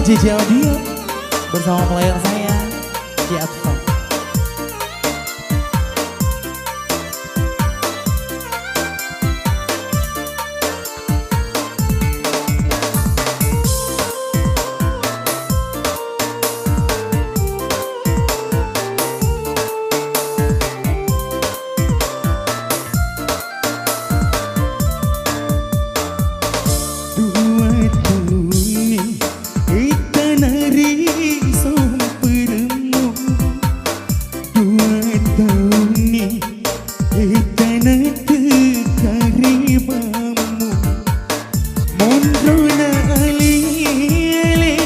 C C Audio bersama player saya, Ci Atto. Dua taunni ittana ri somperemmu. Dua taunni ittana tekarimammu. Monrona ale-ale,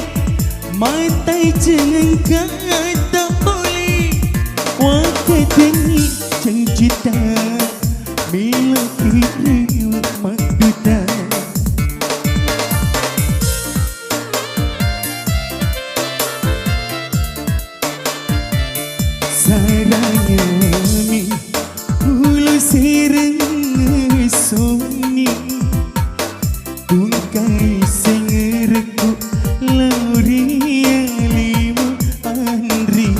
matai cengengka tapole. Wakkatenni cancita, melo kiriwe madduta. Saranyami ulu sireng sonni, tungkai sengerekku lao ri alimu anri.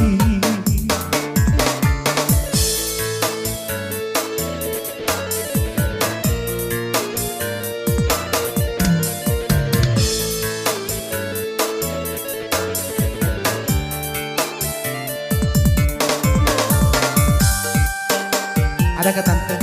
Adakah tante?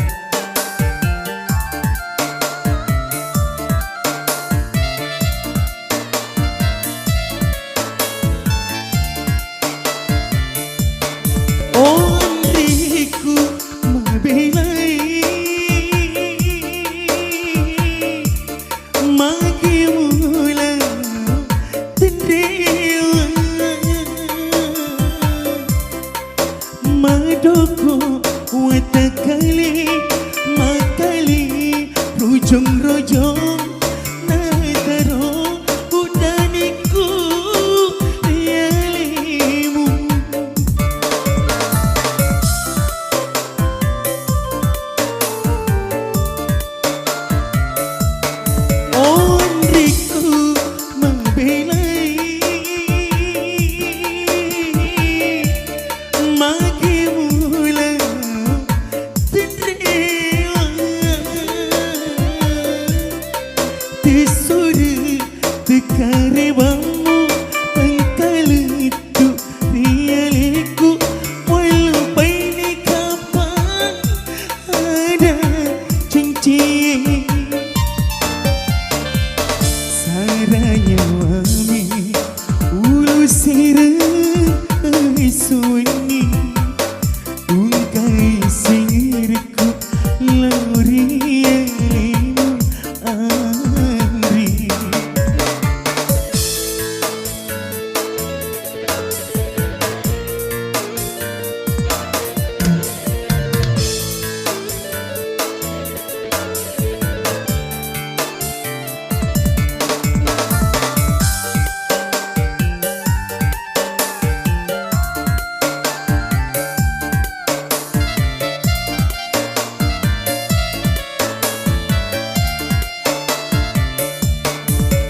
Onriku mabelai, magi mula tenrewa. Madoko watakale makali rojong-rojong, nataro uddaniku ri alemu. Onriku mabelai, magi mula tenrewa. Tessureng tekarimammu engkalettu ri alekku, muallupaini kapang ada cincin. Saranyami ulu sireng sonni, tungkai sengerekku lao ri alemu anri.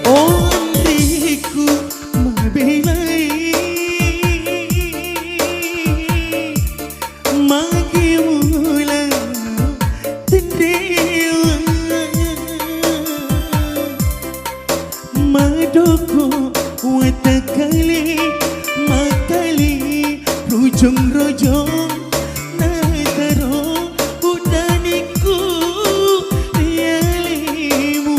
Onriku mabelai, magi mula tenrewa. Madoko watakale makali rojong-rojong, nataro uddaniku ri alemu.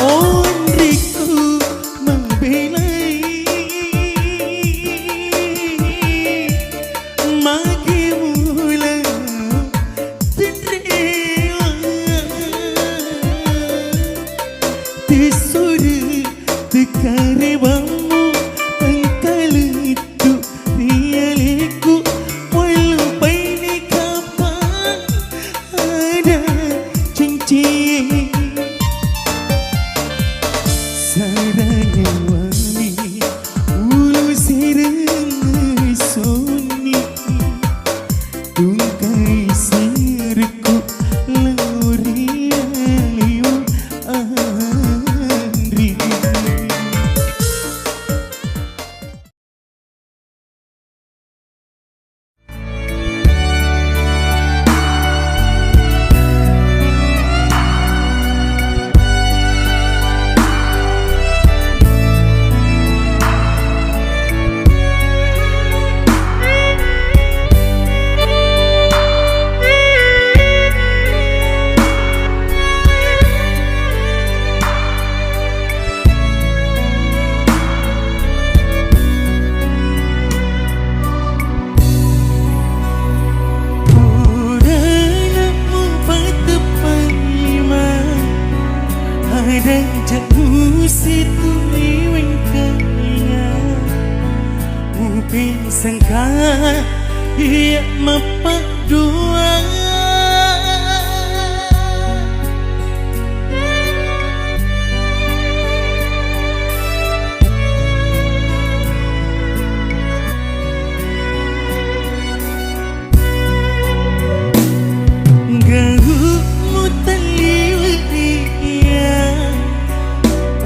Onriku mabelai, magi mula tenrewa. Iya mappaddua. Gau'mu telliwe'ria,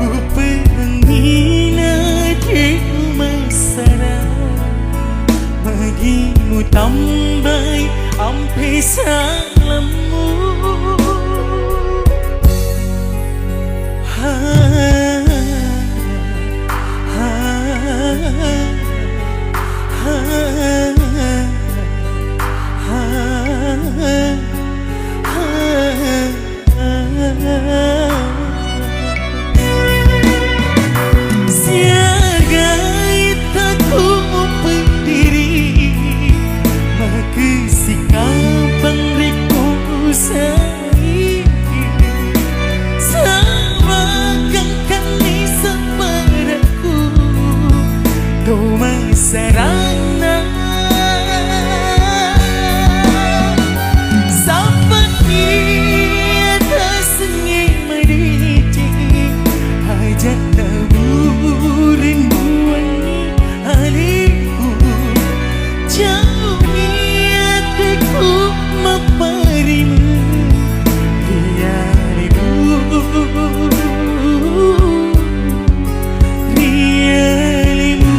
uperengngina de' umassara, magi mutambai ampe salammu. Ha, ha, ha, ha. Siaga ittaku mupeddiri, makessing kapang rekko usai. Saba gangkanni sabbarakku, to masaranna. Sappanni atasengnge madeceng, haja'na burennuanni alekku. Jauni ateku mapparimeng ri alemu, ri alemu.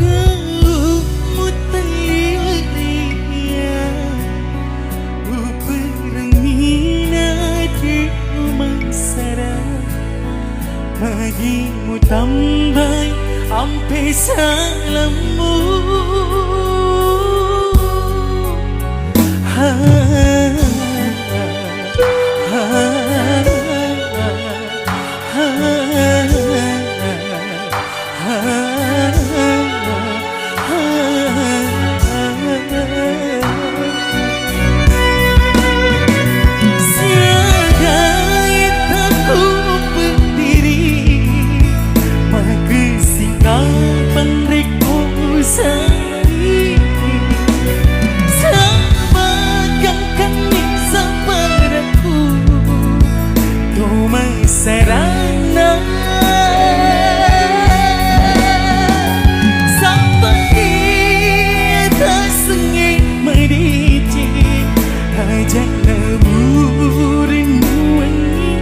Ku mutelli wedding iya, uperengngina de' umassara, magi mutambai ampe salammu. Ha, ha, ha, ha, ha. Siaga ittaku mupeddiri, makessing kapang rekko usai. Saba gangkanni sabbarakku, to masaranna. Sappanni atasengnge madeceng, haja'na burennuanni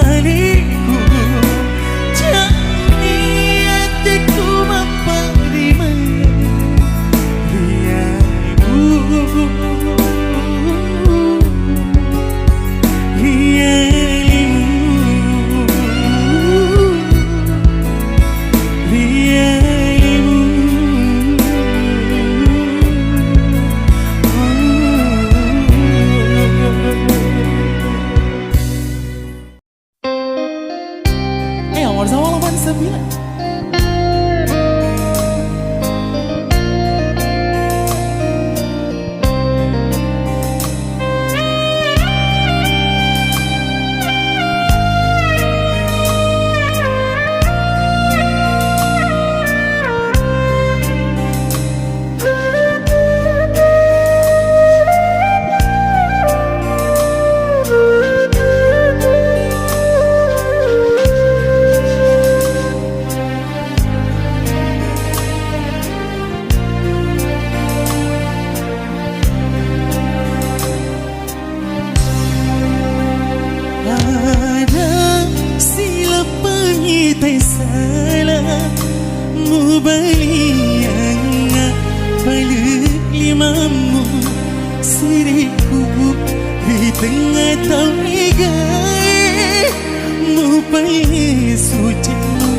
alekku. Jauni ateku mapparimeng ri alemu, ri alemu, ri alemu. Eh, nomor sama delapan sembilan. Paliangnga pale limammu siriku ri tengnga tau egae, mupalle sucimmu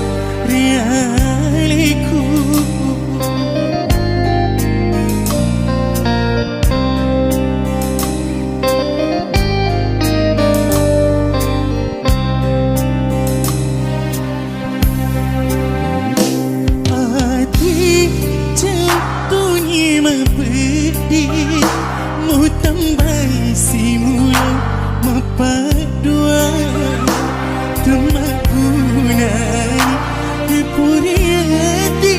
ri aleku. Ati cattuni mapeddi, mutambai simula mappaddua. Temmagunani puriati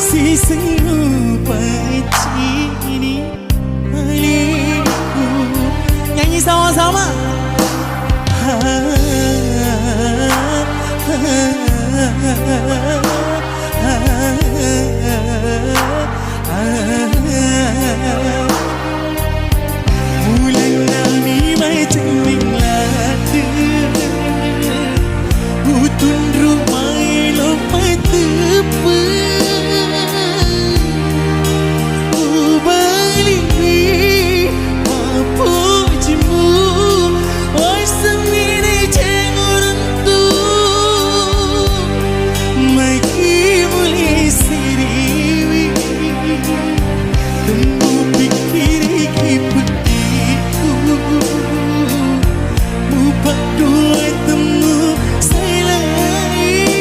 sisengngu paccini. Nyanyi sama-sama. Bulan nami macenning lade, utunru maelo mateppe. Ubaliwi mappojimu, wassengngini cenguruntu. Maiki muli siriwi, temmu pikkiriki peddiku. Mupaddua temmu selai.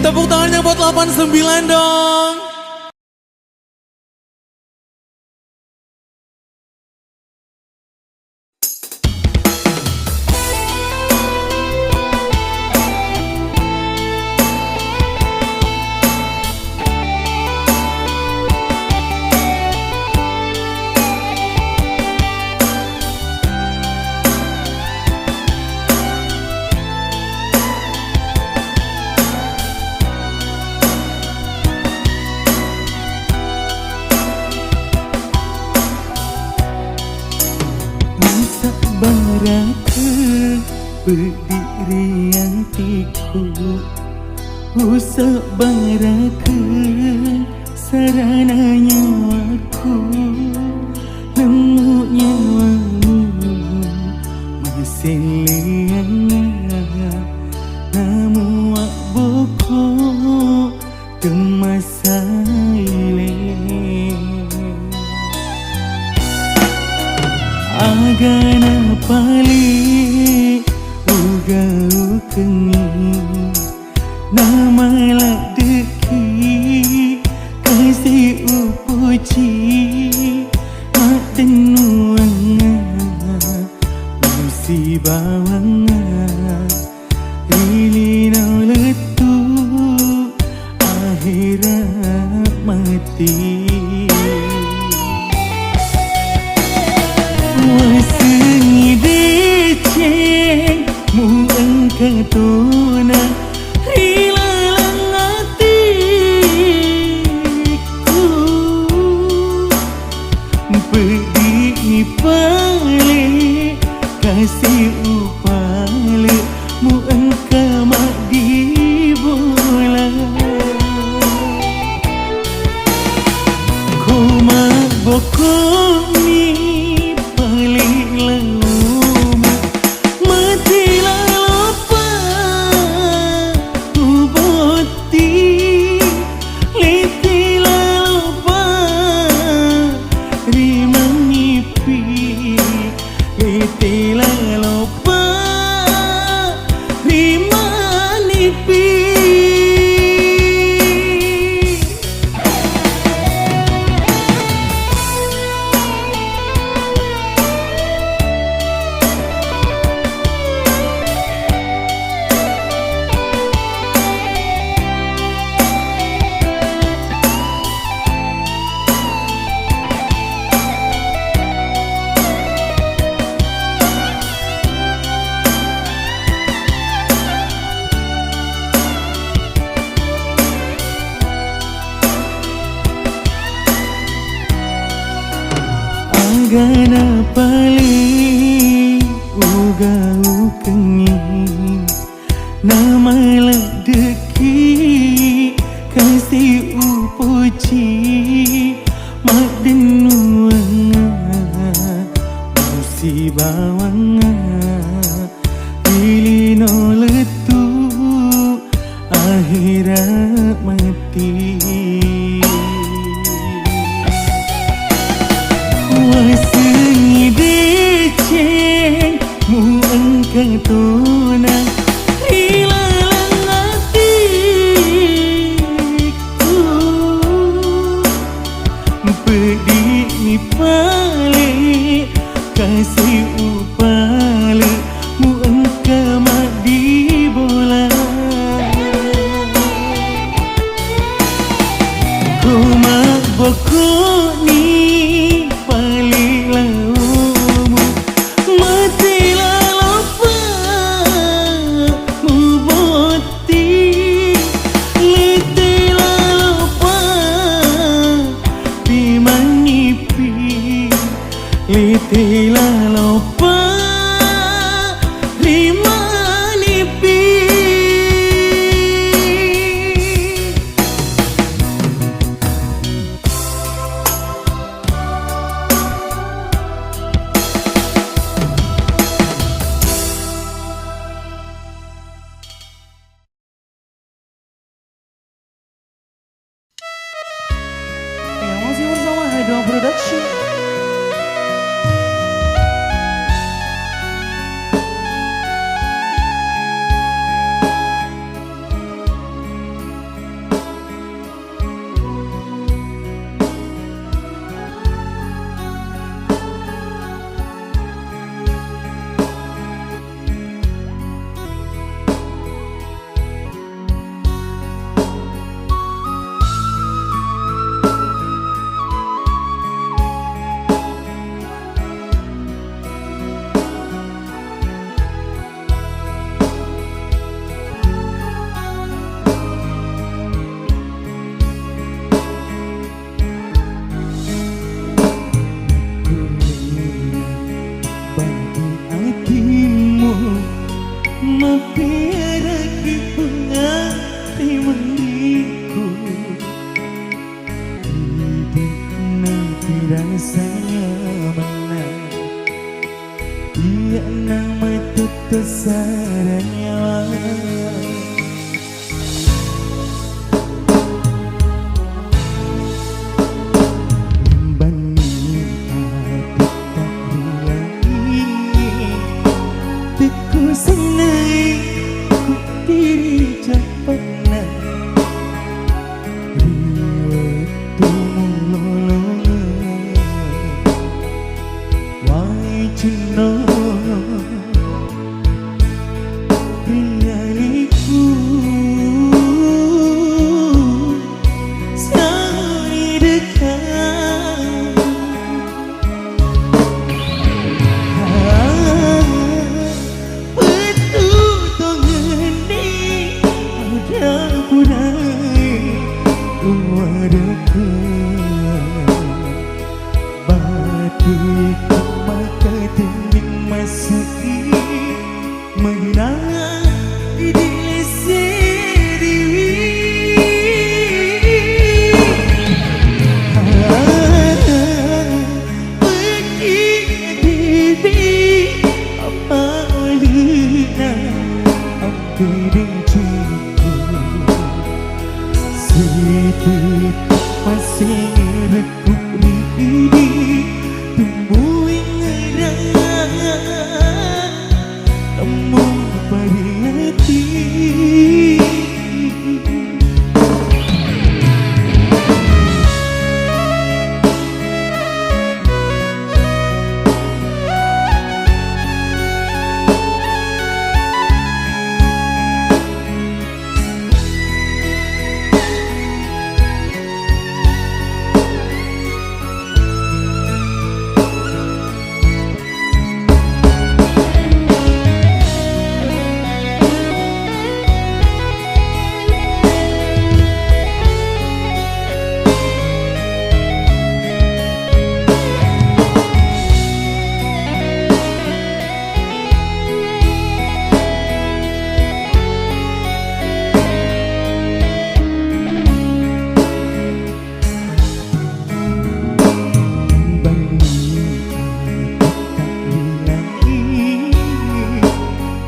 Tepuk tangannya buat delapan sembilan dong. Usabbarakeng peddi ri antikku, usabbarakeng sarana nyawaku, lemmu nyawamu maselleangnga, namuwa boko temmasaile. Agana pale ugaukengngi, namaladdeki kasi upoji maddennuangnga, musibawangnga ri lino lettu ahera mati. Wasengngi deceng mu engka tona ri laleng atikku. Peddi'ni pale kasi upale mu engka maddi bola. Ko mabboko'ni pale laomu, mati lalopa ubot ti, lete lalopa ri manipi, lete lalopa ri manipi. Agana pale ugaukengngi, namaladdeki kasi upoji maddennuangnga, musibawangnga ri lino lettu ahera mati. Wasengngi deceng mu engka tona ri laleng atikku. Peddi'ni pale kasi upale mu engka maddi bola. Ko mabboko'ni pale laomu, mati lalopa Piaraki Puang ri mendingku, hidupna pirasanya menang. Iya nang matuttu sarang nyawa. Banni ati tak rilai, tekku senai ku diri capana. Ri wettu mulolongeng wae cinno. Ri alikku sauni dekang. Wettu tongenni ada pudai uwarekeng. Batiku maka tenneng maseki, magi idi lesseriwi. Pekki didi apa alena ampe dencengku. Sedih masih Ku ri idi tumbuing ngerang, temmu pariati.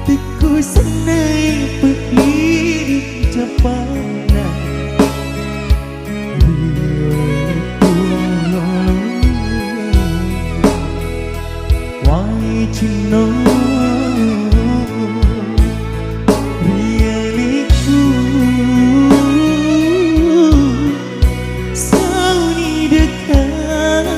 Tikku senai peddi capana. Wae cinno ri alikku sauni dekang.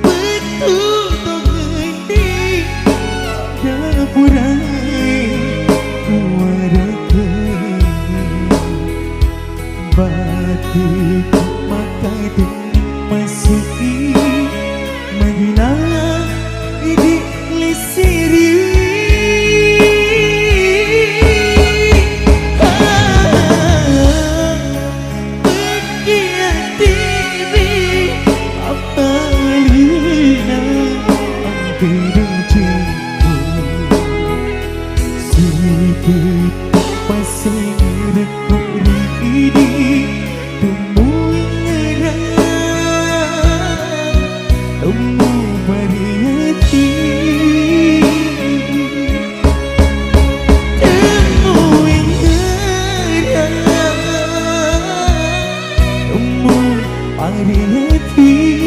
Wettu tongenni dapurai uwarekeng. Batiku maka tenneng maseki, magi idi lesseriwi. Pekki atiwi apa alena ampe dencengku. Sedih masih rekku ri idi tumbuing ngerang, temmu pariati. Temmu ingerang, temmu pariati.